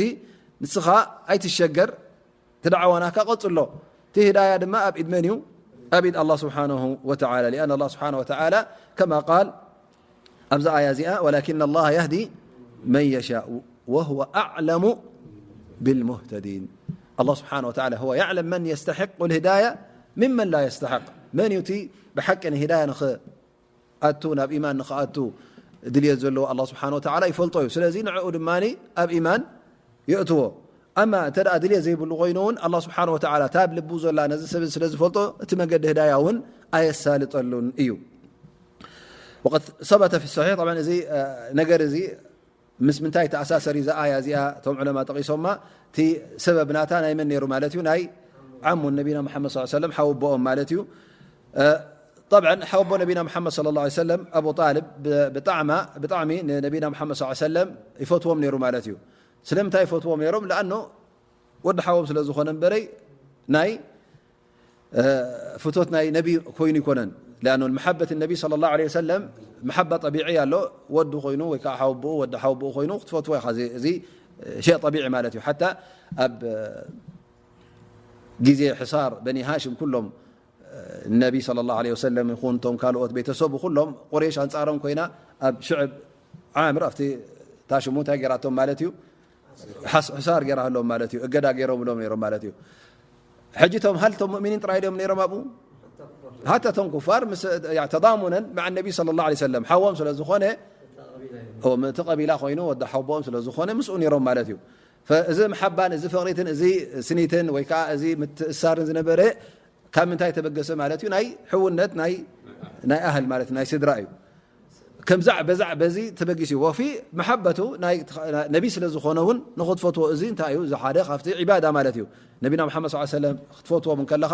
ንስኻ ኣይትሸገር፣ እቲ ዳዕዋ ናካ ቀጽሎ። እቲ ሂዳያ ድማ ኣብ ኢድ መን እዩ? ኣብ ኢድ ኣላህ ስብሓነሁ ወተዓላ። لأن الله سبحانه وتعالى كما قال ኣብዛ ኣያ እዚኣ: ولكن الله يهدي من يشاء وهو أعلم بالمهتدين. ኣላህ ስብሓነሁ ወተዓላ هو يعلم من يستحق الهداية ممن لا يستحق። መን እዩ እቲ ብሓቂ ንሂዳያ ንኽ-፣ ኣቱ፣ ናብ ኢማን ንኽኣቱ ድልየት ዘለዎ ኣላህ ስብሓነሁ ወተዓላ ይፈልጦ እዩ። ስለዚ ንዕኡ ድማ ኣብ ኢማን የእትዎ። ኣማ እንተ ደኣ ድልየት ዘይብሉ ኮይኑ እውን፣ ኣላህ ስብሓነ ወተዓላ እታ ኣብ ልቡ ዘላ ነዚ ሰብ ስለ ዝፈልጦ፣ እቲ መገዲ ህዳያ እውን ኣየሳልጠሉን እዩ። ወቀድ ሰበተ ፊ ሰሒሕ፣ ጠብዓን እዚ፣ እ፣ ነገር እዚ ምስ ምንታይ ተኣሳሰር እዩ? እዛ ኣያ እዚኣ እቶም ዑለማ ጠቒሶማ፣ እቲ ሰበብ ናታ ናይ መን ነይሩ ማለት እዩ? ናይ ዓሙ ነቢና ሙሓመድ ሰለላሁ ዐለይሂ ወሰለም፣ ሓው ኣቦኦም ማለት እዩ። እ፣ ጠብዓን ሓው ኣቦ ነቢና ሙሓመድ ሰለላሁ ዐለይሂ ወሰለም፣ ኣቡ ጣልብ፣ ብ-፣ ብጣዕማ-፣ ብጣዕሚ ንነቢና ሙሓመድ ሰለላሁ ዐለይሂ ወሰለም ይፈትዎም ነይሩ ማለት እዩ። ስለምንታይ ይፈትዎም ነይሮም? ለኣኖ ወዲ ሓዎም ስለ ዝኾነ እምበረይ፣ ናይ፣ እ፣ ፍቶት ናይ ነቢ ኮይኑ ይኮነን። ለኣኖ መሓበት ነቢ ሰለላሁ ዐለይሂ ወሰለም መሓባ ጠቢዒ ኣሎ። ወዱ ኮይኑ ወይ ከዓ ሓወቦኡ፣ ወዲ ሓወቦኡ ኮይኑ ክትፈትዎ ኢኻ። እዚ፣ እዚ ሸይ ጠቢዒ ማለት እዩ። ሓታ ኣብ፣ እ፣ ግዜ ሕሳር በኒ ሃሽም ኩሎም፣ እ፣ ነቢ ሰለላሁ ዐለይሂ ወሰለም ይኹን እቶም ካልኦት ቤተሰቡ ኩሎም ቁሬሽ ኣንጻሮም ኮይና ኣብ ሽዕብ ዓምር ኣብቲ ታሽሙ እንታይ ገይራቶም ማለት እዩ? ሓስ-፣ ሕሳር ገይራ ሃሎም ማለት እዩ። እገዳ ገይሮምሎም ነይሮም ማለት እዩ። ሕጂ እቶም፣ ሃል እቶም ሙእሚኒን ጥራይ ድዮም ነይሮም ኣብኡ? ሓታ እቶም ኩፋር ምስ፣ ያ፣ ተዳሙነን መዓ ነቢ ሰለላሁ ዐለይሂ ወሰለም ሓዎም ስለ ዝኾነ፣ ኦ፣ እቲ ቀቢላ ኮይኑ ወዲ ሓቦኦም ስለ ዝኾነ ምስኡ ነይሮም ማለት እዩ። ፈ-፣ እዚ መሓባን እዚ ፍቕሪትን እዚ ስኒትን ወይ ከዓ እዚ ምትእሳርን ዝነበረ ካብ ምንታይ ተበገሰ ማለት እዩ? ናይ ሕውነት ናይ፣ ናይ ኣህል ማለት ናይ ስድራ እዩ። ከምዛዕ በዛዕ በዚ ተበጊሱ እዩ። ወፊ መሓበቱ ናይ ነቢ ስለ ዝኾነ እውን ንኽትፈትዎ፣ እዚ እንታይ እዩ? እዚ ሓደ ካብቲ ዒባዳ ማለት እዩ። ነቢና ሙሓመድ ሰለላሁ ዐለይሂ ወሰለም ክትፈትዎም እንከለኻ፣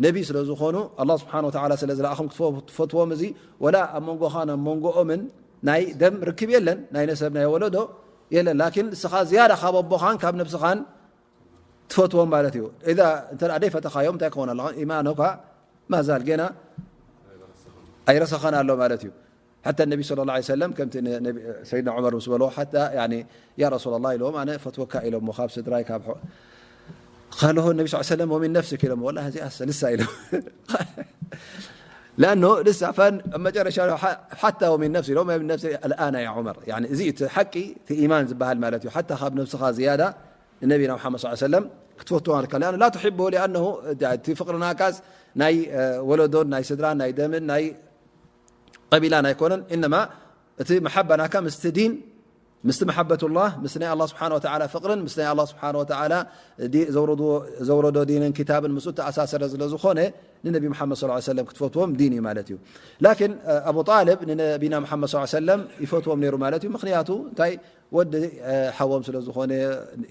ነቢ ስለ ዝኾኑ፣ ኣላህ ስብሓነ ወተዓላ ስለ ዝለኣኾም ክትፈ-፣ ክትፈትዎም፣ እዚ ወላ ኣብ መንጎኻን ኣብ መንጎኦምን ናይ ደም ርክብ የለን፣ ናይ ነሰብ ናይ ወለዶ የለን። ላኪን ንስኻ ዝያዳ ካብ ኣቦኻን ካብ ነብስኻን ትፈትዎም ማለት እዩ። ኢዛ እንተ ደኣ ደይፈተኻዮም እንታይ ክኾን ኣለኻ? ኢማኖካ ማዛል ጌና ኣይረሰኸን ኣሎ ማለት እዩ። ሓታ ነቢ ሰለላሁ ዐለይሂ ወሰለም ከምቲ ን-፣ ነቢ፣ ሰይድና ዑመር ምስ በልዎ፣ ሓታ፣ ያኒ፣ "ያ ረሱላላህ" ኢሎም፣ "ኣነ ፈትወካ" ኢሎሞ፣ "ካብ ስድራይ፣ ካብ ሖ-" ቃለሁ ነቢ ሰለላሁ ዐለይሂ ወሰለም፣ "ወሚን ነፍሲክ" ኢሎሞ፣ "ወላሂ እዚኣስ ንሳ" ኢሎም። ለኣኖ ንሳ፣ ፈን-፣ ኣብ መጨረሻ ሓ-፣ ሓታ "ወሚን ነፍሲ" ኢሎም፣ "ወሚን ነፍሲ ኣልኣና ያ ዑመር"። ያኒ፣ እዚ እቲ ሓቂ፣ እቲ ኢማን ዝበሃል ማለት እዩ። ሓታ ካብ ነብስኻ ዝያዳ ንነቢና ሙሓመድ ሰለላሁ ዐለይሂ ወሰለም ክትፈትዎ ኣለካ። ለኣኑ ላ ትሕቦ፣ ሊኣነሁ እቲ ፍቕሪ ናካስ ናይ፣ እ፣ ወለዶን ናይ ስድራን ናይ ደምን ናይ ቀቢላን ኣይኮነን። ኢነማ እቲ መሓባ ናካ ምስቲ ዲን፣ ምስቲ መሓበቱላህ፣ ምስቲ ናይ ኣላህ ስብሓነ ወተዓላ ፍቕርን ምስቲ ናይ ኣላህ ስብሓነ ወተዓላ ዲ-፣ ዘውረድዎ-፣ ዘውረዶ ዲንን ክታብን ምስኡ ተኣሳሰረ ስለ ዝኾነ፣ ንነቢ ሙሓመድ ሰለላሁ ዐለይሂ ወሰለም ክትፈትዎም ዲን እዩ ማለት እዩ። ላኪን፣ እ፣ ኣቡ ጣልብ ንነቢና ሙሓመድ ሰለላሁ ዐለይሂ ወሰለም ይፈትዎም ነይሩ ማለት እዩ። ምኽንያቱ እንታይ? ወዲ፣ እ፣ ሓዎም ስለ ዝኾነ፣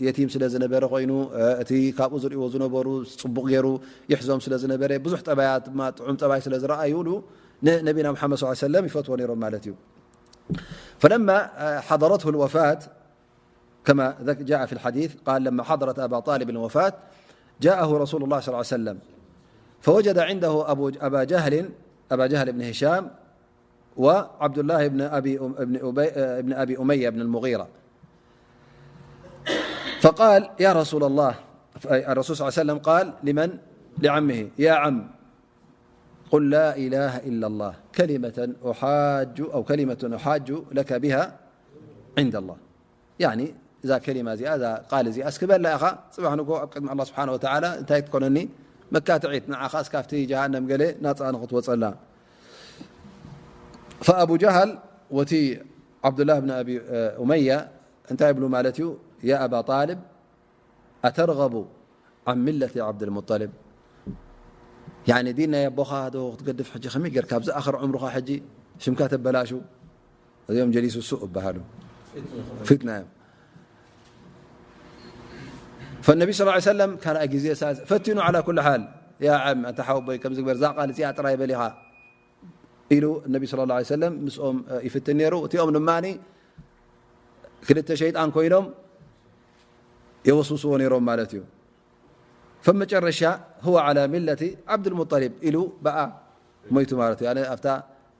የቲም ስለ ዝነበረ ኮይኑ፣ እ፣ እቲ ካብኡ ዝርእይዎ ዝነበሩ ጽቡቕ ገይሩ ይሕዞም ስለ ዝነበረ፣ ብዙሕ ጠባያት ድማ ጥዑም ጠባይ ስለ ዝረኣዩሉ፣ ንነቢና ሙሓመድ ሰለላሁ ዐለይሂ ወሰለም ይፈትዎ ነይሮም ማለት እዩ። ፈለማ፣ እ፣ ሓደረትሁ ልወፋት፣ ከማ ዘክ-፣ ጃአ ፊ ልሓዲስ፣ ቃል፣ ለማ ሓደረት ኣባ ጣልብ ልወፋት፣ ጃአሁ ረሱሉ ላህ ሰለላሁ ዐለይሂ ወሰለም፣ ፈወጀደ ዐንደሁ ኣቡ-፣ ኣባ ጀህልን፣ ኣባ ጀህል ብን ሂሻም፣ وعبد الله بن أبي أم-، بن أبي، بن أبي أمية بن المغيرة. فقال: "يا رسول الله"، الرسول صلى الله عليه وسلم قال لمن؟ لعمه: "يا عم، قل لا إله إلا الله، كلمة أحاج، أو كلمة أحاج لك بها عند الله." ያኒ፣ እዛ ከሊማ እዚኣ፣ እዛ ቃል እዚኣ እስኪ በላ ኢኻ፣ ጽባሕ ንግሆ ኣብ ቅድሚ ኣላህ ስብሓነ ወተዓላ እንታይ ክትኮነኒ? መካትዒት፣ ንዓኻ እስካብቲ ጀሃነም ገለ ናጻ ንኽትወጸላ። ፈኣቡ ጀሃል ወቲ ዓብዱላህ ብን ኣቢ፣ እ፣ ኡመያ እንታይ ይብሉ ማለት እዩ? ያ ኣባ ጣልብ፣ ኣተርገቡ ዓን ሚለቲ ዓብድልሙጠልብ። ያኒ ዲን ናይ ኣቦኻ ዶ ክትገድፍ? ሕጂ ከመይ ጌርካ ኣብዚ ኣኽር ዑምርኻ ሕጂ ሽምካ ተበላሹ? እዚኦም ጀሊሱ ሱእ እበሃሉ። ፊትና እዮም። ፈነቢ ሰለላሁ ዐለይሂ ወሰለም ካልኣይ ግዜ ሳ-፣ ፈቲኑ ዓላ ኩሊ ሓል። ያ ዓም፣ ኣንታ ሓወቦይ፣ ከምዚ ግበር፣ እዛ ቃል እዚኣ ጥራይ በል ኢኻ ኢሉ ነቢ ሰለላሁ ዐለይሂ ወሰለም ምስኦም፣ እ፣ ይፍትን ነይሩ። እቲኦም ድማ ክልተ ሸይጣን ኮይኖም የወስውስዎ ነይሮም ማለት እዩ። ፈመጨረሻ፣ "ሁወ ዓላ ሚለቲ ዓብድልሙጠሊብ" ኢሉ ብኣ ሞይቱ ማለት እዩ። ኣነ ኣብታ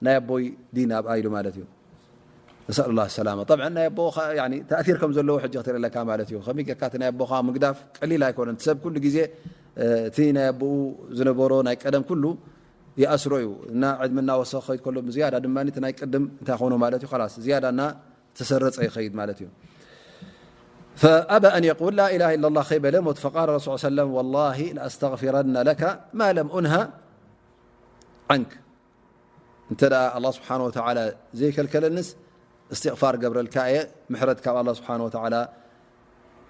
ናይ ኣቦይ ዲን ኣብኣ ኢሉ ማለት እዩ። ነስኣሉላህ ሰላማ። ጠብዓን ናይ ኣቦኻ፣ ያኒ፣ ተእሲር ከም ዘለዎ ሕጂ ክትርኢ ኣለካ ማለት እዩ። ከመይ ጌርካ እቲ ናይ ኣቦኻ ምግዳፍ ቀሊል ኣይኮነን። እቲ ሰብ ኩሉ ግዜ፣ እ፣ እቲ ናይ ኣቦኡ ዝነበሮ ናይ ቀደም ኩሉ ይኣስሮ እዩ። እና ዕድመ እናወሰኸ ክኸይድ ከሎ ብዝያዳ ድማ እቲ ናይ ቅድም እንታይ ኾኖ ማለት እዩ። ኸላስ ዝያዳ እና ተሰረጸ ይኸይድ ማለት እዩ። ፈኣበ ኣን የቁል ላ ኢላሃ ኢለላህ ከይበለ ሞት። ፈቃለ ረሱል ሰለም ወላሂ ለኣስተግፊረነ ለካ ማ ለም ኡንሃ ዓንክ። እንተ ደኣ ኣላህ ስብሓነ ወተዓላ ዘይከልከለንስ እስትግፋር ገብረልካ እየ፣ ምሕረት ካብ ኣላህ ስብሓነ ወተዓላ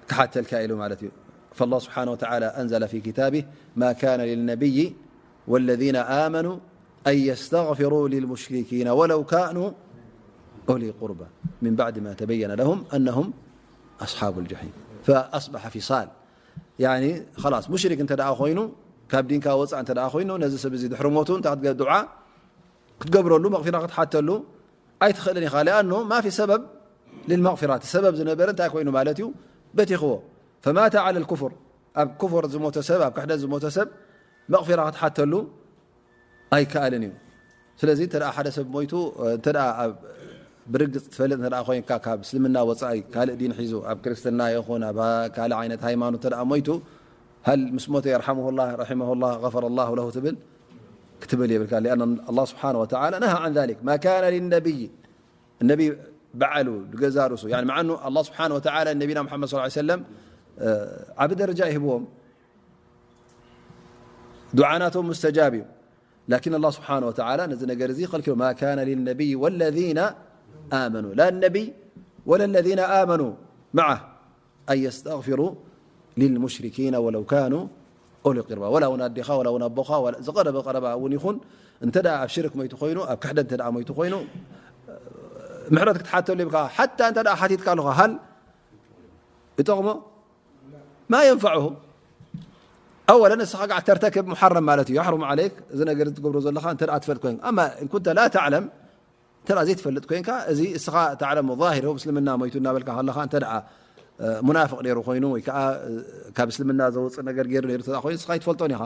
ክሓተልካ ኢሉ ማለት እዩ። فالله سبحانه وتعالى أنزل في كتابه: ما كان للنبي والذين آمنوا أن يستغفروا للمشركين ولو كانوا أولي قربى من بعد ما تبين لهم أنهم أصحاب الجحيم. فأصبح فصال. يعني خلاص، ሙሽሪክ እንተ ደኣ ኮይኑ፣ ካብ ዲንካ ወፃእ እንተ ደኣ ኮይኑ፣ ነዚ ሰብ እዚ ድሕሪ ሞቱ እንታይ ክትገ-፣ ዱዓ ክትገብረሉ፣ መቕፊራ ክትሓተሉ ኣይትኽእልን ኢኻ። لأنه ما في سبب للمغفرة። እቲ ሰበብ ዝነበረ እንታይ ኮይኑ ማለት እዩ? በቲኽዎ። فمات على الكفر። ኣብ ኩፍር ዝሞተ ሰብ፣ ኣብ ክሕደት ዝሞተ ሰብ መቕፊራ ክትሓተሉ ኣይከኣልን እዩ። ስለዚ እንተ ደኣ ሓደ ሰብ ሞይቱ፣ እንተ ደኣ ኣብ ብርግጽ ትፈልጥ እንተ ደኣ ኮይንካ፣ ካብ እስልምና ወጻኢ ካልእ ዲን ሒዙ፣ ኣብ ክርስትና ይኹን ኣብ ካልእ ዓይነት ሃይማኖት እንተ ደኣ ሞይቱ፣ هل ምስ ሞተ يرحمه الله، رحمه الله، غفر الله له ትብል? ክትብል የብልካ። لأن الله سبحانه وتعالى نهى عن ذلك. ما كان للنبي، ነቢ በዓሉ፣ ገዛ ርእሱ፣ يعني مع أنه الله سبحانه وتعالى ነቢና ሙሓመድ صلى الله عليه وسلم ዓቢ ደረጃ ይህብዎም። ዱዓ ናቶም ሙስተጃብ እዩ። لكن الله سبحانه وتعالى ነዚ ነገር እዚ ከልኪሉ، ما كان للنبي والذين آمنوا، لا النبي ولا الذين آمنوا معه أن يستغفروا للمشركين ولو كانوا أولي قربى. ወላ እውን ኣዴኻ፣ ወላ እውን ኣቦኻ፣ ወላ ዝቐረበ ቀረባ እውን ይኹን፣ እንተ ደኣ ኣብ ሽርክ ሞይቱ ኮይኑ፣ ኣብ ክሕደት እንተ ደኣ ሞይቱ ኮይኑ፣ ምሕረት ክትሓተሉ ይብካ። ሓታ እንተ ደኣ ሓቲትካ ኣለኻ፣ هل ይጠቕሞ؟ ما ينفعه. أولا ንስኻ ጋዕ ተርተክብ ሙሓረም ማለት እዩ። يحرم عليك፣ እዚ ነገር እዚ ትገብሮ ዘለኻ እንተ ደኣ ትፈልጥ ኮይንካ። أما إن كنت لا تعلم، እንተ ደኣ ዘይትፈልጥ ኮይንካ፣ እዚ እስኻ تعلم ظاهر، ኣብ እስልምና ሞይቱ እናበልካ ከለኻ፣ እንተ ደኣ፣ እ፣ ሙናፍቕ ነይሩ ኮይኑ፣ ወይ ከኣ፣ እ፣ ካብ እስልምና ዘውጽእ ነገር ገይሩ ነይሩ እንተ ደኣ ኮይኑ፣ እስኻ ኣይትፈልጦን ኢኻ።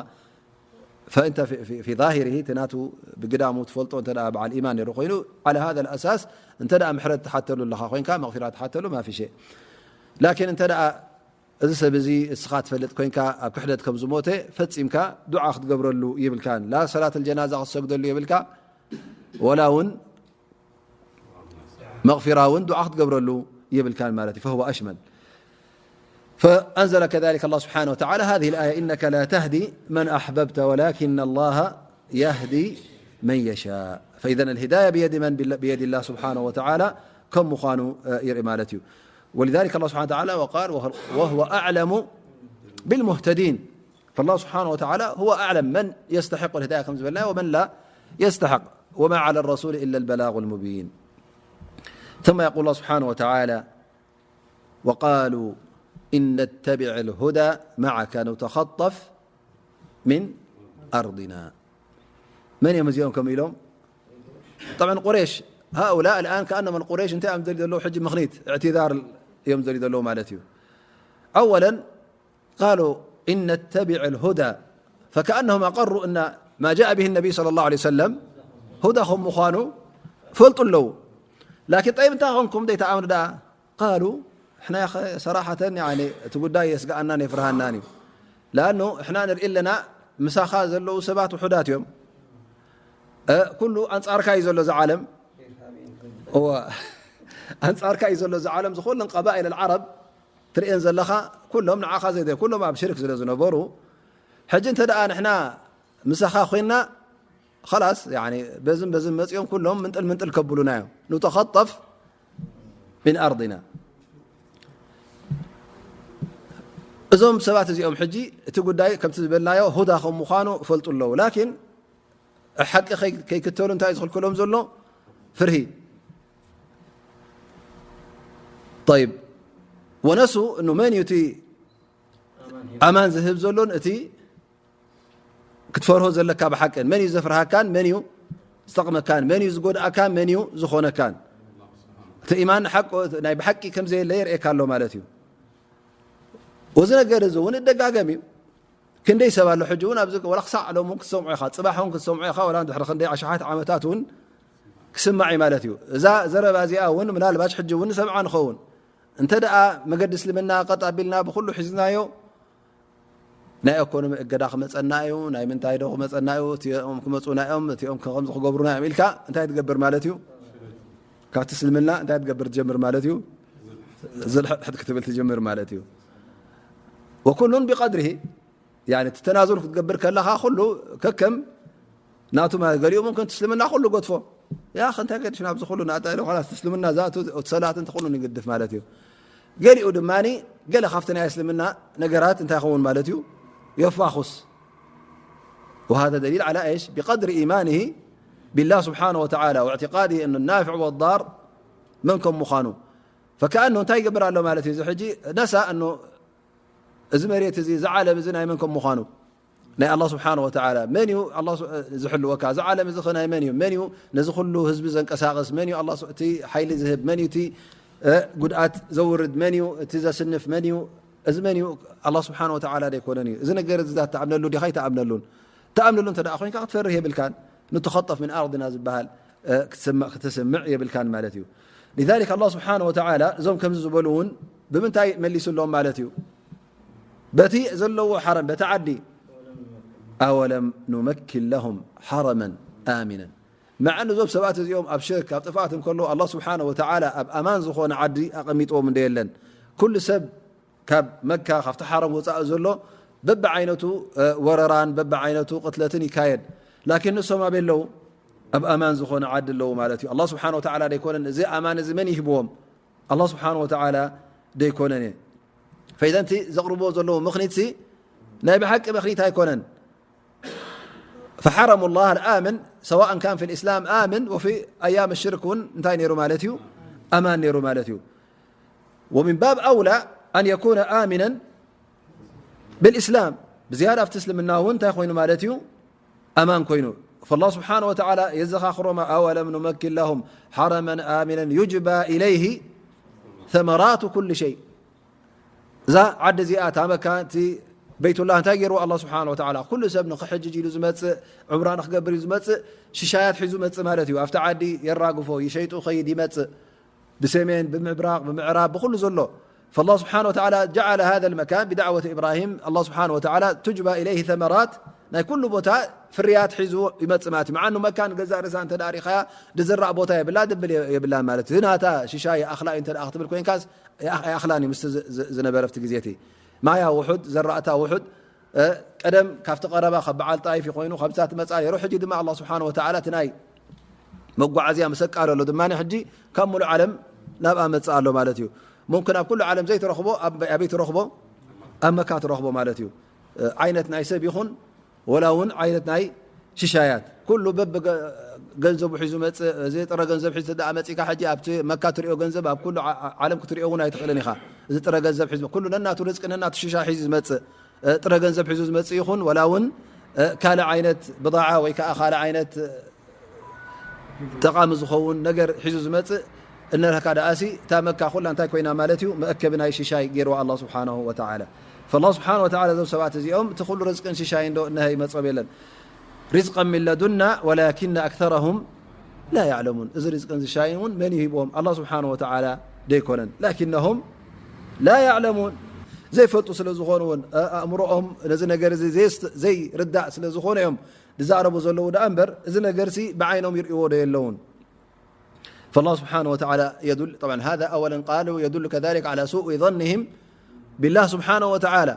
فأنت في، في، في ظاهره، እቲ ናቱ ብግዳሙ ትፈልጦ እንተ ደኣ በዓል ኢማን ነይሩ ኮይኑ፣ على هذا الأساس እንተ ደኣ ምሕረት ትሓተሉ ኣለኻ ኮይንካ፣ መቕፊራ ትሓተሉ، ما في شيء. لكن እንተ ደኣ እዚ ሰብ እዚ እስኻ ትፈልጥ ኮይንካ፣ ኣብ ክሕደት ከም ዝሞተ ፈጺምካ፣ ዱዓ ክትገብረሉ ይብልካን። ላ ሰላት الجنازة ክትሰግደሉ የብልካ፣ ወላ እውን መቕፊራ እውን ዱዓ ክትገብረሉ የብልካን ማለት እዩ። فهو أشمل. فأنزل كذلك الله سبحانه وتعالى هذه الآية: إنك لا تهدي من أحببت ولكن الله يهدي من يشاء. فإذا الهداية بيد من؟ بال-، بيد الله سبحانه وتعالى ከም ምዃኑ፣ እ፣ የርኢ ማለት እዩ። ولذلك الله سبحانه وتعالى وقال: وهو، وهو أعلم بالمهتدين. فالله سبحانه وتعالى هو أعلم من يستحق الهداية كما قلنا ومن لا يستحق، وما على الرسول إلا البلاغ المبين. ثم يقول الله سبحانه وتعالى: وقالوا إن نتبع الهدى معك نتخطف من أرضنا. መን እዮም እዚኦም ከምኡ ኢሎም? طبعا ቁረይሽ، هؤلاء الآن كأنما ቁረይሽ እንታይ እዮም ዝደልዩ ዘለዉ? ሕጂ ምኽኒት፣ اعتذار እዮም ዝደልዩ ዘለዉ ማለት እዩ። أولا قالوا إن نتبع الهدى، فكأنهم أقروا أن ما جاء به النبي صلى الله عليه وسلم هدى ከም ምዃኑ ፈልጡ ኣለዉ። لكن طيب እንታይ ኾንኩም ደይተኣምኑ ደኣ؟ قالوا إحنا يا أخي صراحة يعني እቲ ጉዳይ የስግኣናን የፍርሃናን እዩ። لأنه إحنا ንርኢ ኣለና ምሳኻ ዘለዉ ሰባት ውሑዳት እዮም። እ፣ ኩሉ ኣንጻርካ እዩ ዘሎ እዚ ዓለም። እወ፣ ኣንጻርካ እዩ ዘሎ እዚ ዓለም። ዝኹለን ቀባኢል العرب ትርእየን ዘለኻ ኩሎም ንዓኻ ዘይደ-፣ ኩሎም ኣብ ሽርክ ስለ ዝነበሩ፣ ሕጂ እንተ ደኣ ንሕና ምሳኻ ኮይንና፣ خلاص يعني በዝን በዝን መጺኦም ኩሎም ምንጥል ምንጥል ከብሉና እዮም። نتخطف من أرضنا. እዞም ሰባት እዚኦም ሕጂ እቲ ጉዳይ ከምቲ ዝበልናዮ ሁዳ ከም ምዃኑ ፈልጡ ኣለዉ። ላኪን ሓቂ ከይ-፣ ከይክተሉ እንታይ ዝኽልክሎም ዘሎ? ፍርሂ። طيب፣ ونسوا إنه መን እዩ እቲ ኣማን ዝህብ ዘሎን እቲ ክትፈርሆ ዘለካ ብሓቅን፣ መን እዩ ዘፍርሃካን፣ መን እዩ ዝጠቕመካን፣ መን እዩ ዝጎድኣካን፣ መን እዩ ዝኾነካን። እቲ ኢማን ሓቅ፣ ናይ ብሓቂ ከም ዘየለ የርእየካ ኣሎ ማለት እዩ። እዚ ነገር እዚ እውን እደጋገም እዩ። ክንደይ ሰብ ኣሎ ሕጂ እውን ኣብዚ፣ ወላ ክሳዕ ሎም እውን ክትሰምዖ ኢኻ፣ ጽባሕ እውን ክትሰምዖ ኢኻ፣ ወላ ድሕሪ ክንደይ ኣሽሓት ዓመታት እውን ክስማዕ እዩ ማለት እዩ። እዛ ዘረባ እዚኣ እውን ምናልባሽ ሕጂ እውን ንሰምዓ ንኸውን። እንተ ደኣ መገዲ እስልምና ቀጥ ኣቢልና ብኹሉ ሒዝናዮ፣ ናይ ኢኮኖሚ እገዳ ክመጸና እዩ፣ ናይ ምንታይ ዶ ክመጸና እዩ፣ እቲኦም ክመጹና እዮም፣ እቲኦም ከምዚ ክገብሩና እዮም ኢልካ እንታይ ትገብር ማለት እዩ? ካብቲ እስልምና እንታይ ትገብር ትጀምር ማለት እዩ? ዝልሕጥሕጥ ክትብል ትጀምር ማለት እዩ። ወኩሉን ቢቀድሪሂ፣ ያኒ እቲ ተናዙል ክትገብር ከለኻ ኩሉ ከከም ናቱ ማለት፣ ገሊኡ ሙምክን እቲ እስልምና ኩሉ ገድፎ። ያ ኣኺ እንታይ ገድሽ ናብዚ ኩሉ ናእታ ኢሉ፣ ኸላስ እቲ እስልምና ዛቱ፣ እቲ ሰላት እንተ ኩሉ ይግድፍ ማለት እዩ። ገሊኡ ድማ ገለ ካብቲ ናይ እስልምና ነገራት እንታይ ይኸውን ማለት እዩ የፋኹስ። وهذا دليل على إيش؟ بقدر إيمانه بالله سبحانه وتعالى واعتقاده أن النافع والضار من كم مخانو. فكأنه እንታይ ይገብር ኣሎ ማለት እዩ። እዚ ሕጂ ነሳ እኖ እዚ መሬት እዚ፣ እዚ ዓለም እዚ ናይ መን ከም ምዃኑ፣ ናይ ኣላህ ስብሓነ ወተዓላ። መን እዩ ኣላህ ስ-፣ ዝሕልወካ? እዚ ዓለም እዚ ኸ ናይ መን እዩ? መን እዩ ነዚ ኩሉ ህዝቢ ዘንቀሳቕስ? መን እዩ ኣላህ ስ-፣ እቲ ሓይሊ ዝህብ? መን እዩ እቲ፣ እ፣ ጉድኣት ዘውርድ? መን እዩ እቲ ዘስንፍ? መን እዩ፣ እዚ መን እዩ? ኣላህ ስብሓነ ወተዓላ ዶ ኣይኮነን እዩ? እዚ ነገር እዚ ትኣምነሉ ዲኻ ኣይትኣምነሉን? ትኣምነሉ እንተ ደኣ ኮይንካ ክትፈርህ የብልካን። ንተኸጠፍ ምን ኣርድና ዝበሃል፣ እ፣ ክትሰምዕ፣ ክትስምዕ የብልካን ማለት እዩ። ሊዛሊክ ኣላህ ስብሓነ ወተዓላ እዞም ከምዚ ዝበሉ እውን ብምንታይ መሊሱሎም ማለት እዩ? በቲ ዘለዎ ሓረም፣ በቲ ዓዲ። ኣወለም ኑመኪን ለሁም ሓረመን ኣሚነን። መዓ እዞም ሰባት እዚኦም ኣብ ሽርክ፣ ኣብ ጥፍኣት እንከለዉ፣ ኣላህ ስብሓነ ወተዓላ ኣብ ኣማን ዝኾነ ዓዲ ኣቐሚጥዎም እንዶ የለን። ኩሉ ሰብ ካብ መካ፣ ካብቲ ሓረም ወጻኢ ዘሎ በብዓይነቱ፣ እ፣ ወረራን በብዓይነቱ ቅትለትን ይካየድ። ላኪን ንሶም ኣበይ ኣለዉ? ኣብ ኣማን ዝኾነ ዓዲ ኣለዉ ማለት እዩ። ኣላህ ስብሓነ ወተዓላ ደይኮነን እዚ ኣማን እዚ መን ይህብዎም? ኣላህ ስብሓነ ወተዓላ ደይኮነን እየ። ፈኢዘን እቲ ዘቕርብዎ ዘለዉ ምኽኒትሲ ናይ ብሓቂ ምኽኒት ኣይኮነን። فحرموا الله الآمن سواء كان في الإسلام آمن وفي أيام الشرك እውን እንታይ ነይሩ ማለት እዩ? ኣማን ነይሩ ማለት እዩ። ومن باب أولى أن يكون آمنا بالإسلام. ብዝያዳ ኣብቲ እስልምና እውን እንታይ ኮይኑ ማለት እዩ? ኣማን ኮይኑ። فالله سبحانه وتعالى የዘኻኽሮም፣ أولم نمكن لهم حرما آمنا يجبى إليه ثمرات كل شيء. እዛ ዓዲ እዚኣ፣ እታ መካ፣ እቲ በይቱላህ እንታይ ገይርዎ ኣላህ ስብሓነ ወተዓላ? ኩሉ ሰብ ንኽሕጅጅ ኢሉ ዝመጽእ፣ ዑምራ ንኽገብር ኢሉ ዝመጽእ፣ ሽሻያት ሒዙ መጽእ ማለት እዩ። ኣብቲ ዓዲ የራግፎ፣ ይሸይጡ ኸይድ ይመጽእ። ብሰሜን፣ ብምብራቕ፣ ብምዕራብ፣ ብኹሉ ዘሎ። فالله سبحانه وتعالى جعل هذا المكان بدعوة إبراهيم، ኣላህ ስብሓነ ወተዓላ تجبى إليه ثمرات، ናይ ኩሉ ቦታ ፍርያት ሒዙ ይመጽእ ማለት እዩ። መዓኑ መካ ንገዛእ ርእሳ እንተ ደኣ ሪኻያ፣ ዝዝራእ ቦታ የብላ፣ ድብል የብላን ማለት እዩ። ናታ ሽሻይ ይኣኽላ እዩ እንተ ደኣ ክትብል ኮይንካስ፣ ኣይኣኽላን እዩ ምስቲ ዝ-፣ ዝ-፣ ዝነበረ ኣብቲ ግዜ እቲ። ማያ ውሑድ፣ ዘራእታ ውሑድ፣ እ፣ ቀደም ካብቲ ቀረባ ካብ በዓል ጣይፍ ኮይኑ፣ ካብዛ ትመጽእ ነይሩ። ሕጂ ድማ ኣላህ ስብሓነ ወተዓላ እቲ ናይ መጓዓዝያ ምስ ኣቃለሎ ድማ ሕጂ ካብ ሙሉእ ዓለም ናብኣ መጽእ ኣሎ ማለት እዩ። ሙምክን ኣብ ኩሉ ዓለም ዘይትረኽቦ ኣብ፣ ኣበይ ትረኽቦ? ኣብ መካ ትረኽቦ ማለት እዩ። እ፣ ዓይነት ናይ ሰብ ይኹን ወላ እውን ዓይነት ናይ ሽሻያት፣ ኩሉ በብ ገ-፣ ገንዘቡ ሒዙ መጽእ። እዚ ጥረ ገንዘብ ሒዙ ደኣ መጺእካ፣ ሕጂ ኣብቲ መካ ትሪኦ ገንዘብ ኣብ ኩሉ ዓ-፣ ዓለም ክትሪኦ እውን ኣይትኽእልን ኢኻ። እዚ ጥረ ገንዘብ ሒዙ፣ ኩሉ ነናቱ ርዝቂ፣ ነናቱ ሽሻ ሒዙ ዝመጽእ፣ እ፣ ጥረ ገንዘብ ሒዙ ዝመጽእ ይኹን፣ ወላ እውን፣ እ፣ ካልእ ዓይነት ብضاعة ወይ ከኣ ካልእ ዓይነት፣ እ፣ ጠቓሚ ዝኸውን ነገር ሒዙ ዝመጽእ እነረካ ደኣሲ፣ እታ መካ ኩላ እንታይ ኮይና ማለት እዩ? መእከቢ ናይ ሽሻይ ገይርዋ ኣላህ ስብሓነሁ ወተዓላ። ፈላህ ስብሓነሁ ወተዓላ እዞም ሰባት እዚኦም እቲ ኩሉ ርዝቅን ሽሻይን ዶ እነሀ ይመጾም የለን። ሪዝቀን ሚን ለዱና ወላኪነ ኣክተረሁም ላ ያዕለሙን። እዚ ሪዝቅን ሽሻይን እውን መን ይሂብዎም? ኣላህ ስብሓነሁ ወተዓላ ደይኮነን? ላኪነሁም ላ ያዕለሙን። ዘይፈልጡ ስለ ዝኾኑ እውን፣ እ፣ ኣእምሮኦም ነዚ ነገር እዚ ዘይስ-፣ ዘይርዳእ ስለ ዝኾነ እዮም ዝዛረቡ ዘለዉ ደኣ እምበር፣ እዚ ነገርሲ ብዓይኖም ይርእይዎ ዶ የለውን? فالله سبحانه وتعالى يدل، طبعا هذا أولا قالوا يدل كذلك على سوء ظنهم بالله سبحانه وتعالى.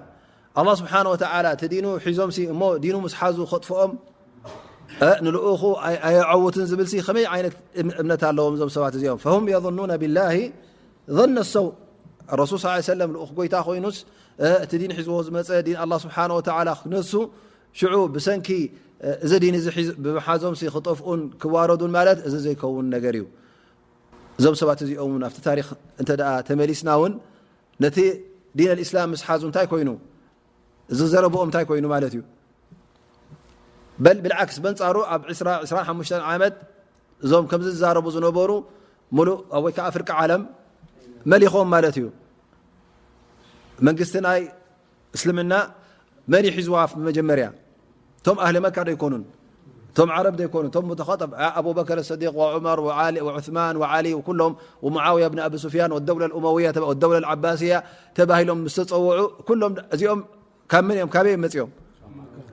ኣላህ ስብሓነ ወተዓላ እቲ ዲኑ ሒዞምሲ እሞ ዲኑ ምስ ሓዙ ከጥፍኦም፣ እ፣ ንልኡኹ ኣይ-፣ ኣየዐውትን ዝብልሲ ከመይ ዓይነት እም-፣ እምነት ኣለዎም እዞም ሰባት እዚኦም? فهم يظنون بالله ظن السوء. ረሱል ሰለላሁ ዐለይሂ ወሰለም ልኡኽ ጎይታ ኮይኑስ፣ እ፣ እቲ ዲን ሒዝዎ ዝመጸ ዲን ኣላህ ስብሓነ ወተዓላ ክነሱ ሽዑ ብሰንኪ፣ እ፣ እዚ ዲን እዚ ሒዝ-፣ ብምሓዞምሲ ክጠፍኡን ክዋረዱን ማለት እዚ ዘይከውን ነገር እዩ። እዞም ሰባት እዚኦም እውን ኣብቲ ታሪኽ እንተ ደኣ ተመሊስና እውን ነቲ ዲን ኣልእስላም ምስ ሓዙ እንታይ ኮይኑ? እዚ ዘረብኦም እንታይ ኮይኑ ማለት እዩ? በል ብልዓክስ በንጻሩ ኣብ ዕስራ፣ ዕስራን ሓሙሽተን ዓመት እዞም ከምዚ ዝዛረቡ ዝነበሩ ሙሉእ ወይ ከዓ ፍርቂ ዓለም መሊኾም ማለት እዩ። መንግስቲ ናይ እስልምና መን እዩ ሒዝዋ? መጀመርያ እቶም ኣህሊ መካ ዶ ኣይኮኑን? እቶም ዓረብ ዶ ኣይኮኑን? እቶም ሙተኸጠብ፣ ኣ-፣ ኣቡበከር ሰዲቅ ወዑመር ወዓሊ ወዑስማን ወዓሊ ወኩሎም ወሙዓውያ ብን ኣቢ ሱፍያን ወደውላ ልኡመውያ ተባ-፣ ወደውላ ልዓባስያ ተባሂሎም ምስ ተጸውዑ፣ ኩሎም እዚኦም ካብ መን እዮም? ካበይ እዮም መጺኦም?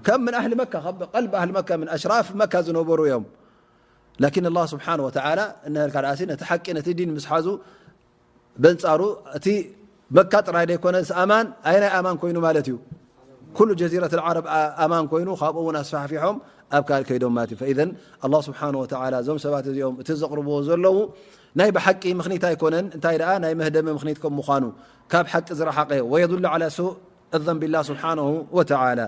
ካብ ምን ኣህሊ መካ፣ ካብ ቀልቢ ኣህሊ መካ፣ ምን ኣሽራፍ መካ ዝነበሩ እዮም። ላኪን ኣላህ ስብሓነ ወተዓላ እነህልካ ደኣሲ ነቲ ሓቂ፣ ነቲ ዲን ምስ ሓዙ በንጻሩ እቲ መካ ጥራይ ደይኮነስ ኣማን፣ ኣየናይ ኣማን ኮይኑ ማለት እዩ? ኩሉ ጀዚረት ዓረብ ኣማን ኮይኑ ካብኡ እውን ኣስፋሕፊሖም ኣብ ካልእ ከይዶም ማለት እዩ። ፈኢዘን ኣላህ ስብሓነ ወተዓላ እዞም ሰባት እዚኦም እቲ ዘቕርብዎ ዘለዉ ናይ ብሓቂ ምኽኒት ኣይኮነን፣ እንታይ ደኣ ናይ መህደሚ ምኽኒት ከም ምዃኑ ካብ ሓቂ ዝረሓቐ ወየዱሉ ዓላ ሱእ ኣዘን ቢላህ ስብሓነሁ ወተዓላ።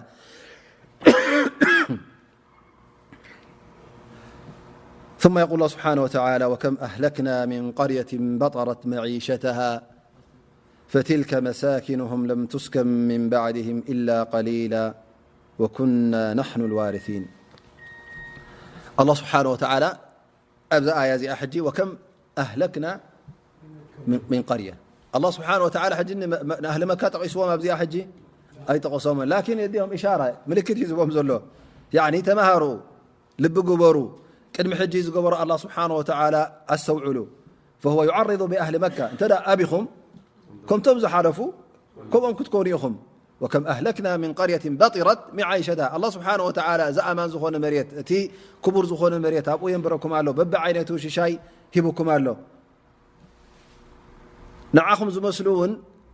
ثم يقول الله سبحانه وتعالى: وكم أهلكنا من قرية بطرت معيشتها فتلك مساكنهم لم تسكن من بعدهم إلا قليلا وكنا نحن الوارثين. الله سبحانه وتعالى أبزا آية زي أحجي: وكم أهلكنا من قرية. الله سبحانه وتعالى حجي أهل مكة تقيسوهم أبزي أحجي أي تقصوهم، لكن يديهم إشارة، ምልክት እዩ ዝቦም ዘሎ። يعني ተማሃሩ፣ ልቢ ግበሩ። ቅድሚ ሕጂ ዝገበሮ ኣላህ ስብሓነ ወተዓላ ኣስተውዕሉ። فهو يعرض بأهل مكة، እንተ ደኣ ኣቢኹም ከምቶም ዝሓለፉ ከምኦም ክትኮኑ ኢኹም። وكم أهلكنا من قرية بطرت معيشتها. ኣላህ ስብሓነ ወተዓላ እዚ ኣማን ዝኾነ መሬት፣ እቲ ክቡር ዝኾነ መሬት ኣብኡ የንብረኩም ኣሎ። በብዓይነቱ ሽሻይ ሂቡኩም ኣሎ። ንዓኹም ዝመስሉ እውን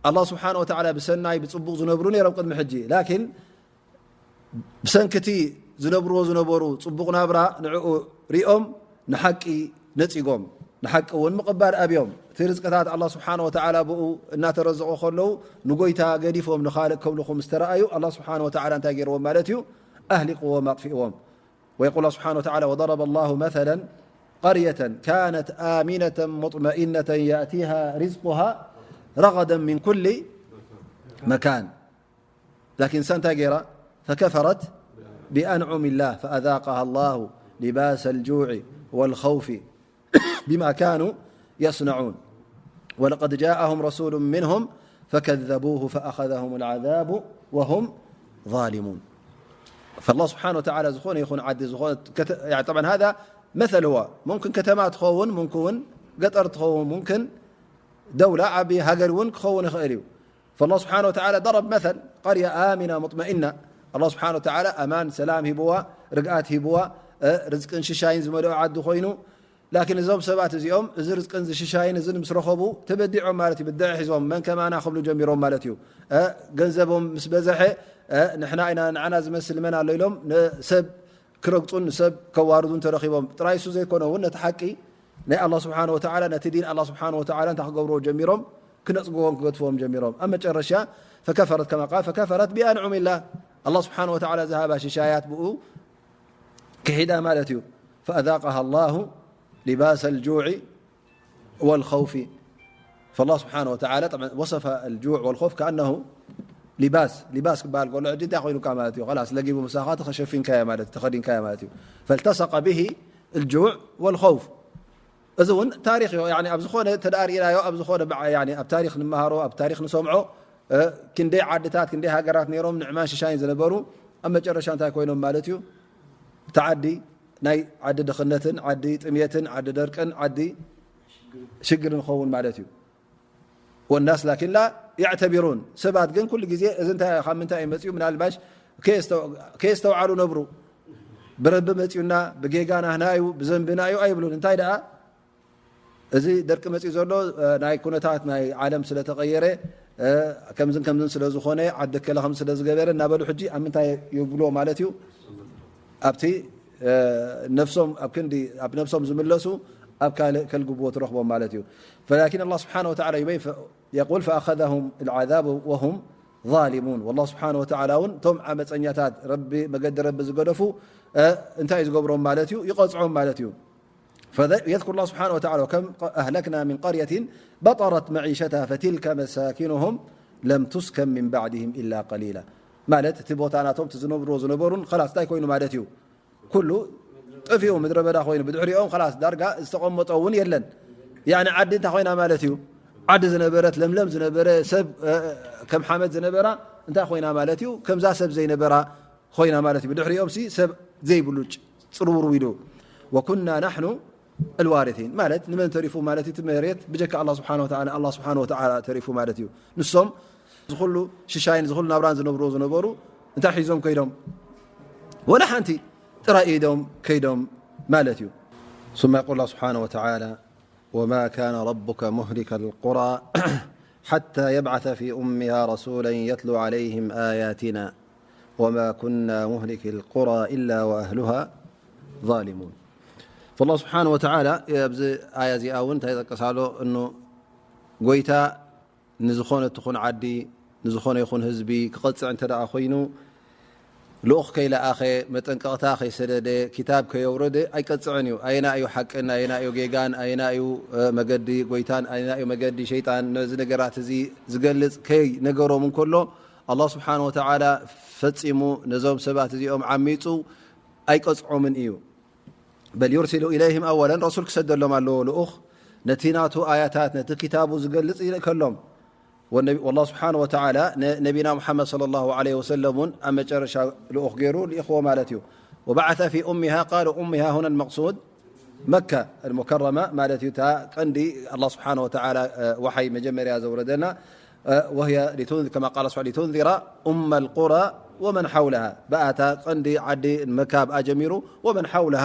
ኣላህ ስብሓነ ወተዓላ ብሰናይ ብፅቡቕ ዝነብሩ ነይሮም ቅድሚ ሕጂ። ላኪን ብሰንኪ እቲ ዝነብርዎ ዝነበሩ ጽቡቕ ናብራ ንዕኡ ሪኦም ንሓቂ ነጺጎም፣ ንሓቂ እውን ምቕባል ኣብዮም። እቲ ርዝቅታት ኣላህ ስብሓነ ወተዓላ ብኡ እናተረዘቑ ከለዉ ንጎይታ ገዲፎም ንኻልእ ከብልኹ ምስ ተረኣዩ ኣላህ ስብሓነ ወተዓላ እንታይ ገይርዎም ማለት እዩ? ኣህሊቕዎም፣ ኣጥፊእዎም። ويقول الله سبحانه وتعالى: وضرب الله مثلا قرية كانت آمنة مطمئنة يأتيها رزقها رغدا من كل مكان لكن سانتا غيرا فكفرت بأنعم الله فأذاقها الله لباس الجوع والخوف بما كانوا يصنعون ولقد جاءهم رسول منهم فكذبوه فأخذهم العذاب وهم ظالمون. فالله سبحانه وتعالى ዝኾነ ይኹን ዓዲ ዝኾነ طبعا هذا مثل هو ممكن ከተማ ትኸውን ممكن ገጠር ትኸውን ممكن ደውላ ዓቢ ሃገር እውን ክኸውን ይኽእል እዩ። فالله سبحانه وتعالى ضرب مثل قرية آمنة مطمئنة. الله سبحانه وتعالى أمان سلام ሂብዋ፣ ርግኣት ሂብዋ፣ ርዝቅን ሽሻይን ዝመልኦ ዓዲ ኮይኑ። ላኪን እዞም ሰባት እዚኦም እዚ ርዝቅን እዚ ሽሻይን እዝን ምስ ረኸቡ ተበዲዖም ማለት እዩ። ብድዐ ሒዞም መን ከማና ክብሉ ጀሚሮም ማለት እዩ። ገንዘቦም ምስ በዘሐ ንሕና ኢና፣ ንዓና ዝመስል መን ኣሎ ኢሎም ንሰብ ክረግጹን ንሰብ ከዋርዱን ተረኺቦም። ጥራይ እሱ ዘይኮነ እውን ነቲ ሓቂ ናይ ኣላህ ስብሓነ ወተዓላ፣ ነቲ ዲን ኣላህ ስብሓነ ወተዓላ እንታይ ክገብርዎ ጀሚሮም? ክነጽግዎም ክገድፍዎም ጀሚሮም። ኣብ መጨረሻ ፈከፈረት ከማ ቃል ፈከፈረት ቢኣንዑሚላህ፣ ኣላህ ስብሓነ ወተዓላ ዝሃባ ሽሻያት ብኡ ክሒዳ ማለት እዩ። ፈኣዛቀሃ ላሁ ሊባሰ ልጁዒ ወልኸውፊ። ፈላህ ስብሓነ ወተዓላ ጠብዓን ወሰፈ ኣልጁዕ ወልኸውፍ ከኣነሁ ሊባስ፣ ሊባስ ክበሃል ከሎ ሕጂ እንታይ ኮይኑካ ማለት እዩ? ኸላስ ለጊቡ ምሳኻ ተኸሸፊንካዮ ማለት እዩ፣ ተኸዲንካዮ ማለት እዩ። ፈልተሰቀ ብሂ ኣልጁዕ ወልኸውፍ። እዚ እውን ታሪኽ እዩ። ያኒ ኣብ ዝኾነ ተደኣ ርኢናዮ፣ ኣብ ዝኾነ በዓ-፣ ያኒ ኣብ ታሪኽ ንመሃሮ፣ ኣብ ታሪኽ ንሰምዖ፣ እ፣ ክንደይ ዓድታት፣ ክንደይ ሃገራት ነይሮም ንዕማን ሽሻይን ዝነበሩ፣ ኣብ መጨረሻ እንታይ ኮይኖም ማለት እዩ? እቲ ዓዲ ናይ ዓዲ ድኽነትን፣ ዓዲ ጥምየትን፣ ዓዲ ደርቅን፣ ዓዲ ሽግርን ክኸውን ማለት እዩ። ወናስ ላኪን ላ የዕተቢሩን። ሰባት ግን ኩሉ ግዜ እዚ እንታይ፣ ካብ ምንታይ እዩ መጺኡ? ምናልባሽ ከየስተው-፣ ከየስተውዓሉ ነብሩ። ብረቢ መጺኡና፣ ብጌጋ ናህና እዩ፣ ብዘንብና እዩ ኣይብሉን። እንታይ ደኣ? እዚ ደርቂ መጺኡ ዘሎ፣ እ፣ ናይ ኩነታት ናይ ዓለም ስለ ተቐየረ፣ እ፣ ከምዝን ከምዝን ስለ ዝኾነ፣ ዓዲ ከለ ከምዚ ስለ ዝገበረ እናበሉ ሕጂ ኣብ ምንታይ የብልዎ ማለት እዩ? ኣብቲ፣ እ፣ ነፍሶም፣ ኣብ ክንዲ፣ ኣብ ነፍሶም ዝምለሱ ኣብ ካልእ ከልግብዎ ትረኽቦም ማለት እዩ። ፈላኪን ኣላህ ስብሓነ ወተዓላ ይበይ-፣ ፈ-፣ የቁል ፈኣኸዘሁም ልዓዛቡ ወሁም ዛሊሙን። ወላህ ስብሓነ ወተዓላ እውን እቶም ዓመፀኛታት፣ ረቢ፣ መገዲ ረቢ ዝገደፉ፣ እ፣ እንታይ እዩ ዝገብሮም ማለት እዩ? ይቐፅዖም ማለት እዩ። فذ-، يذكر الله سبحانه وتعالى: وكم ق-، أهلكنا من قرية بطرت معيشتها فتلك مساكنهم لم تسكن من بعدهم إلا قليلا. ማለት እቲ ቦታ ናቶም እቲ ዝነብርዎ ዝነበሩን ኸላስ እንታይ ኮይኑ ማለት እዩ? ኩሉ ጠፊኡ ምድረ በዳ ኮይኑ ብድሕሪኦም ኸላስ ዳርጋ ዝተቐመጦ እውን የለን። ያኒ ዓዲ እንታይ ኮይና ማለት እዩ? ዓዲ ዝነበረት ለምለም ዝነበረ ሰብ፣ እ፣ ከም ሓመድ ዝነበራ እንታይ ኮይና ማለት እዩ? ከምዛ ሰብ ዘይነበራ ኮይና ማለት እዩ። ብድሕሪኦም ሲ ሰብ ዘይብሉ ጭ-፣ ጽርውርው ኢሉ። ወኩና ናሕኑ ኣልዋሪሲን ማለት ንመን ተሪፉ ማለት እዩ? እቲ መሬት ብጀካ ኣላህ ስብሓነ ወተዓላ፣ ኣላህ ስብሓነ ወተዓላ ተሪፉ ማለት እዩ። ንሶም እዚ ኩሉ ሽሻይን እዚ ኩሉ ናብራን ዝነብርዎ ዝነበሩ እንታይ ሒዞም ከይዶም? ወላ ሓንቲ ጥራይ ኢዶም ከይዶም ማለት እዩ። ثم يقول الله سبحانه وتعالى: وما كان ربك مهلك القرى حتى يبعث في أمها رسولا يتلو عليهم آياتنا وما كنا مهلك القرى إلا وأهلها ظالمون. فالله سبحانه وتعالى ኣብዚ ኣያ እዚኣ እውን እንታይ ይጠቅስ ኣሎ? እኑ ጎይታ ንዝኾነ ትኹን ዓዲ፣ ንዝኾነ ይኹን ህዝቢ ክቐጽዕ እንተ ደኣ ኮይኑ፣ ልኡኽ ከይለኣኸ፣ መጠንቀቕታ ከይሰደደ፣ ክታብ ከየውረደ ኣይቀጽዕን እዩ። ኣየና እዩ ሓቅን፣ ኣየና እዩ ጌጋን፣ ኣየና እዩ፣ እ፣ መገዲ ጎይታን፣ ኣየና እዩ መገዲ ሸይጣን፣ ነዚ ነገራት እዚ ዝገልጽ ከይነገሮም እንከሎ፣ ኣላህ ስብሓነ ወተዓላ ፈጺሙ ነዞም ሰባት እዚኦም ዓሚጹ ኣይቀጽዖምን እዩ። በል ዩርሲሉ ኢለይህም ኣወለን፣ ረሱል ክሰደሎም ኣለዎ፣ ልኡኽ ነቲ ናቱ ኣያታት፣ ነቲ ክታቡ ዝገልጽ ይልእከሎም። ወነቢ-፣ ወላህ ስብሓነ ወተዓላ ነ-፣ ነቢና ሙሓመድ ሰለላሁ ዐለይሂ ወሰለም እውን ኣብ መጨረሻ ልኡኽ ገይሩ ልኢኽዎ ማለት እዩ። ወበዓተ ፊ ኡሚሃ ቃሉ ኡሚሃ ሁና ልመቅሱድ መካ ኣልሙከረማ ማለት እዩ። እታ ቀንዲ ኣላህ ስብሓነ ወተዓላ፣ እ፣ ወሓይ መጀመርያ ዘውረደና፣ እ፣ ወህየ ሊቱን-፣ ከማ ቃለ ስብሓ-፣ ሊቱንዚራ ኡመ ልቁራ ወመን ሓውለሃ። ብኣታ ቀንዲ ዓዲ መካ ብኣ ጀሚሩ ወመን ሓውለሃ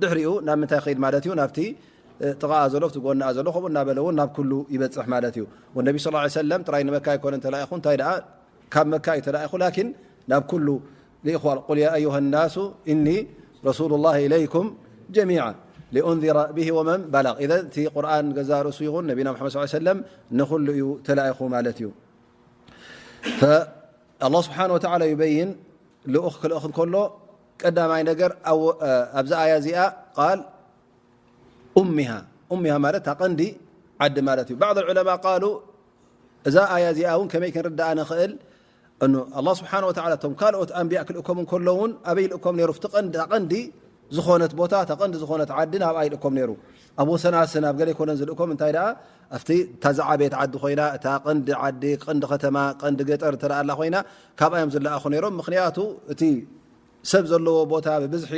ድሕሪኡ ናብ ምንታይ ክኸይድ ማለት እዩ? ናብቲ፣ እ፣ ጥቓኣ ዘሎ፣ ኣብቲ ጎንኣ ዘሎ፣ ከምኡ እናበለ እውን ናብ ኩሉ ይበጽሕ ማለት እዩ። ወነቢ ሰለላሁ ዐለይሂ ወሰለም ጥራይ ንመካ ኣይኮነን ተላኢኹ፣ እንታይ ደኣ ካብ መካ እዩ ተላኢኹ፣ ላኪን ናብ ኩሉ ልኢኽዋ። ቁል ያ ኣዩሃ ናሱ ኢኒ ረሱሉላሂ ኢለይኩም ጀሚዓ ሊኡንዚረ ቢሂ ወመን በለግ። ኢዘን እቲ ቁርኣን ገዛ ርእሱ ይኹን ነቢና ሙሓመድ ሰለላሁ ዐለይሂ ወሰለም ንኹሉ እዩ ተላኢኹ ማለት እዩ። ፈ-፣ ኣላህ ስብሓነ ወተዓላ ዩበይን ልኡኽ ክልእኽ እንከሎ ቀዳማይ ነገር ኣብ-፣ ኣብዚ ኣያ እዚኣ ቃል ኡሚሃ፣ ኡሚሃ ማለት እታ ቀንዲ ዓዲ ማለት እዩ። ባዕድ ዑለማ ቃሉ እዛ ኣያ እዚኣ እውን ከመይ ክንርዳኣ ንኽእል? እኑ ኣላህ ስብሓነ ወተዓላ እቶም ካልኦት ኣንብያ ክልእኮም እንከሎ እውን ኣበይ ይልእኮም ነይሩ? ኣብቲ ቀንዲ፣ እታ ቀንዲ ዝኾነት ቦታ፣ እታ ቀንዲ ዝኾነት ዓዲ ናብኣ ይልእኮም ነይሩ። ኣብ ወሰናስን ኣብ ገለ ኣይኮነን ዝልእኮም፣ እንታይ ደኣ ኣብቲ እታ ዝዓበየት ዓዲ ኮይና፣ እታ ቀንዲ ዓዲ፣ ቀንዲ ከተማ፣ ቀንዲ ገጠር እንተ ደኣ ኣላ ኮይና፣ ካብኣ እዮም ዝለኣኹ ነይሮም። ምኽንያቱ እቲ ሰብ ዘለዎ ቦታ ብብዝሒ፣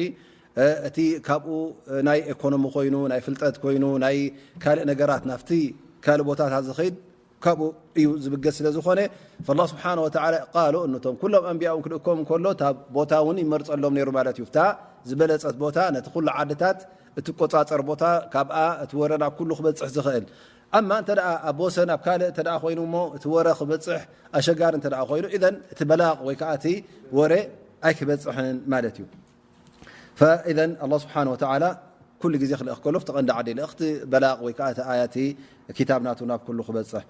እ፣ እቲ ካብኡ ናይ ኢኮኖሚ ኮይኑ፣ ናይ ፍልጠት ኮይኑ፣ ናይ ካልእ ነገራት ናብቲ ካልእ ቦታታት ዝኸይድ ካብኡ እዩ ዝብገስ ስለ ዝኾነ፣ ፈላህ ስብሓነ ወተዓላ ቃሉ እነቶም ኩሎም ኣንብያ እውን ክልእኮም እንከሎ፣ እታ ቦታ እውን ይመርጸሎም ነይሩ ማለት እዩ። እታ ዝበለጸት ቦታ፣ ነቲ ኩሉ ዓድታት እትቆጻጸር ቦታ፣ ካብኣ እቲ ወረ ናብ ኩሉ ክበጽሕ ዝኽእል። ኣማ እንተ ደኣ ኣብ ወሰን ኣብ ካልእ እንተ ደኣ ኮይኑ እሞ፣ እቲ ወረ ክበጽሕ ኣሸጋሪ እንተ ደኣ ኮይኑ፣ ኢዘን እቲ በላቕ ወይ ከዓ እቲ ወረ ኣይክበጽሕን ማለት እዩ። ፈኢዘን ኣላህ ስብሓነ ወተዓላ ኩሉ ግዜ ክልእኽ ከሎ፣ ኣብቲ ቀንዲ ዓዲ ይልእኽ፣ እቲ በላቕ ወይ ከዓ እቲ ኣያ፣ እቲ ክታብ ናቱ ናብ ኩሉ ክበጽሕ።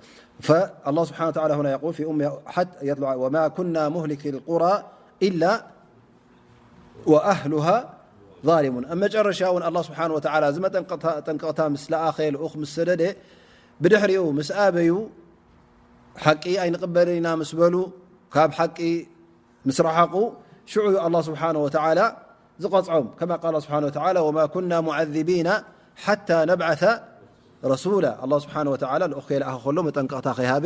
ፈኣላህ ስብሓነ ወተዓላ ሁና የቁል ፊ ኡሚሃ ሓት-፣ የጥልዑ፣ ወማ ኩና ሙህሊኪ ልቁራ ኢላ ወኣህሉሃ ዛሊሙን። ኣብ መጨረሻ እውን ኣላህ ስብሓነ ወተዓላ እዚ መጠንቀቕታ፣ ጠንቀቕታ ምስ ለኣኸ፣ ልኡኽ ምስ ሰደደ፣ ብድሕሪኡ ምስ ኣበዩ፣ ሓቂ ኣይንቕበልን ኢና ምስ በሉ፣ ካብ ሓቂ ምስ ረሓቑ፣ ሽዑ እዩ ኣላህ ስብሓነ ወተዓላ ዝቐጽዖም። ከማ ቃለ ስብሓነ ወተዓላ፣ ወማ ኩና ሙዓዚቢና ሓታ ነብዓተ ረሱላ። ኣላህ ስብሓነ ወተዓላ ልኡኽ ከይለኣኸ ከሎ መጠንቀቕታ ከይሃበ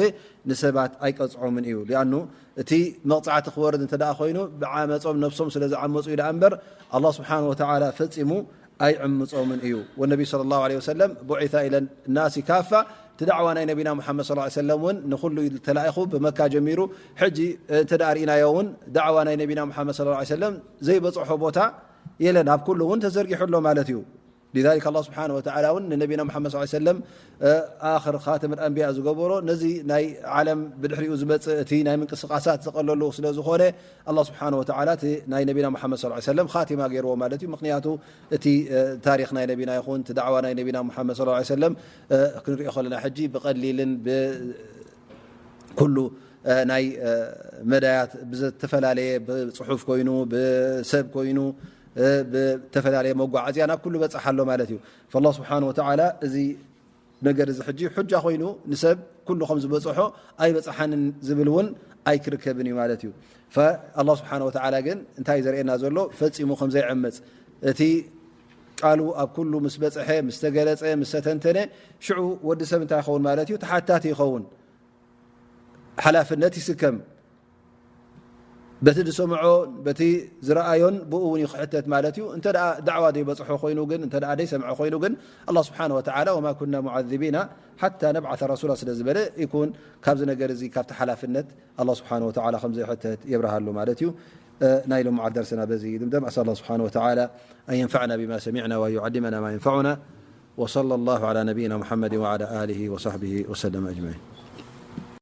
ንሰባት ኣይቀጽዖምን እዩ። ሊኣኑ እቲ መቕጻዕቲ ክወርድ እንተ ደኣ ኮይኑ፣ ብዓመጾም ነብሶም ስለ ዝዓመጹ እዩ ደኣ እምበር፣ ኣላህ ስብሓነ ወተዓላ ፈጺሙ ኣይዕምጾምን እዩ። ወነቢ ሰለላሁ ዐለይሂ ወሰለም ቡዒሰ ኢለ ናሲ ካፋ፣ እቲ ዳዕዋ ናይ ነቢና ሙሓመድ ሰለላሁ ዐለይሂ ወሰለም እውን ንኹሉ እዩ ተላኢኹ፣ ብመካ ጀሚሩ። ሕጂ እንተ ደኣ ርኢናዮ እውን ዳዕዋ ናይ ነቢና ሙሓመድ ሰለላሁ ዐለይሂ ወሰለም ዘይበጽሖ ቦታ የለን፣ ኣብ ኩሉ እውን ተዘርጊሑ ኣሎ ማለት እዩ። ሊዛሊክ ኣላህ ስብሓነ ወተዓላ እውን ንነቢና ሙሓመድ ሰለላሁ ዐለይሂ ወሰለም፣ እ፣ ኣኽር ኻተም ኣልኣንብያ ዝገበሮ፣ ነዚ ናይ ዓለም ብድሕሪኡ ዝመጽእ እቲ ናይ ምንቅስቃሳት ዝቐለሉ ስለ ዝኾነ፣ ኣላህ ስብሓነ ወተዓላ እቲ ናይ ነቢና ሙሓመድ ሰለላሁ ዐለይሂ ወሰለም ኻቲማ ገይርዎ ማለት እዩ። ምኽንያቱ እቲ፣ እ፣ ታሪኽ ናይ ነቢና ይኹን እቲ ዳዕዋ ናይ ነቢና ሙሓመድ ሰለላሁ ዐለይሂ ወሰለም፣ እ፣ ክንሪኦ ከለና ሕጂ ብቐሊልን ብኩሉ፣ እ፣ ናይ፣ እ፣ መዳያት ብዝተፈላለየ፣ ብጽሑፍ ኮይኑ፣ ብሰብ ኮይኑ፣ እ፣ ብተፈላለየ መጓዓዝያ ናብ ኩሉ በጽሕ ኣሎ ማለት እዩ። ፈላህ ስብሓነ ወተዓላ እዚ ነገር እዚ ሕጂ ሑጃ ኮይኑ ንሰብ ኩሉ ከም ዝበጽሖ ኣይበጽሓንን ዝብል እውን ኣይክርከብን እዩ ማለት እዩ። ፈኣላህ ስብሓነ ወተዓላ ግን እንታይ እዩ ዘርእየና ዘሎ? ፈጺሙ ከም ዘይዕምጽ፣ እቲ ቃሉ ኣብ ኩሉ ምስ በጽሐ፣ ምስ ተገለጸ፣ ምስ ተተንተነ፣ ሽዑ ወዲ ሰብ እንታይ ይኸውን ማለት እዩ? ተሓታቲ ይኸውን። ሓላፍነት ይስከም። በቲ ዝሰምዖ፣ በቲ ዝረኣዮን ብኡ እውን እዩ ክሕተት ማለት እዩ። እንተ ደኣ ዳዕዋ ዘይበጽሖ ኮይኑ ግን፣ እንተ ደኣ ዘይሰምዖ ኮይኑ ግን፣ ኣላህ ስብሓነ ወተዓላ፣ ወማ ኩና ሙዓዚቢና ሓታ ነብዓተ ረሱላ ስለ ዝበለ፣ ይኩን ካብዚ ነገር እዚ፣ ካብቲ ሓላፍነት ኣላህ ስብሓነ ወተዓላ ከም ዘይሕተት የብርሃሉ ማለት እዩ። እ፣ ናይ ሎምዓት ደርስና በዚ ይድምደም። ኣስኣል ኣላህ ስብሓነ ወተዓላ ኣን የንፈዕና ቢማ ሰሚዕና ወኣን ዩዓሊመና ማ የንፈዑና። ወሰለ ላሁ ዐላ ነቢይና ሙሓመድን ወዐላ ኣሊሂ ወሰሕቢሂ ወሰለም ኣጅመዒን።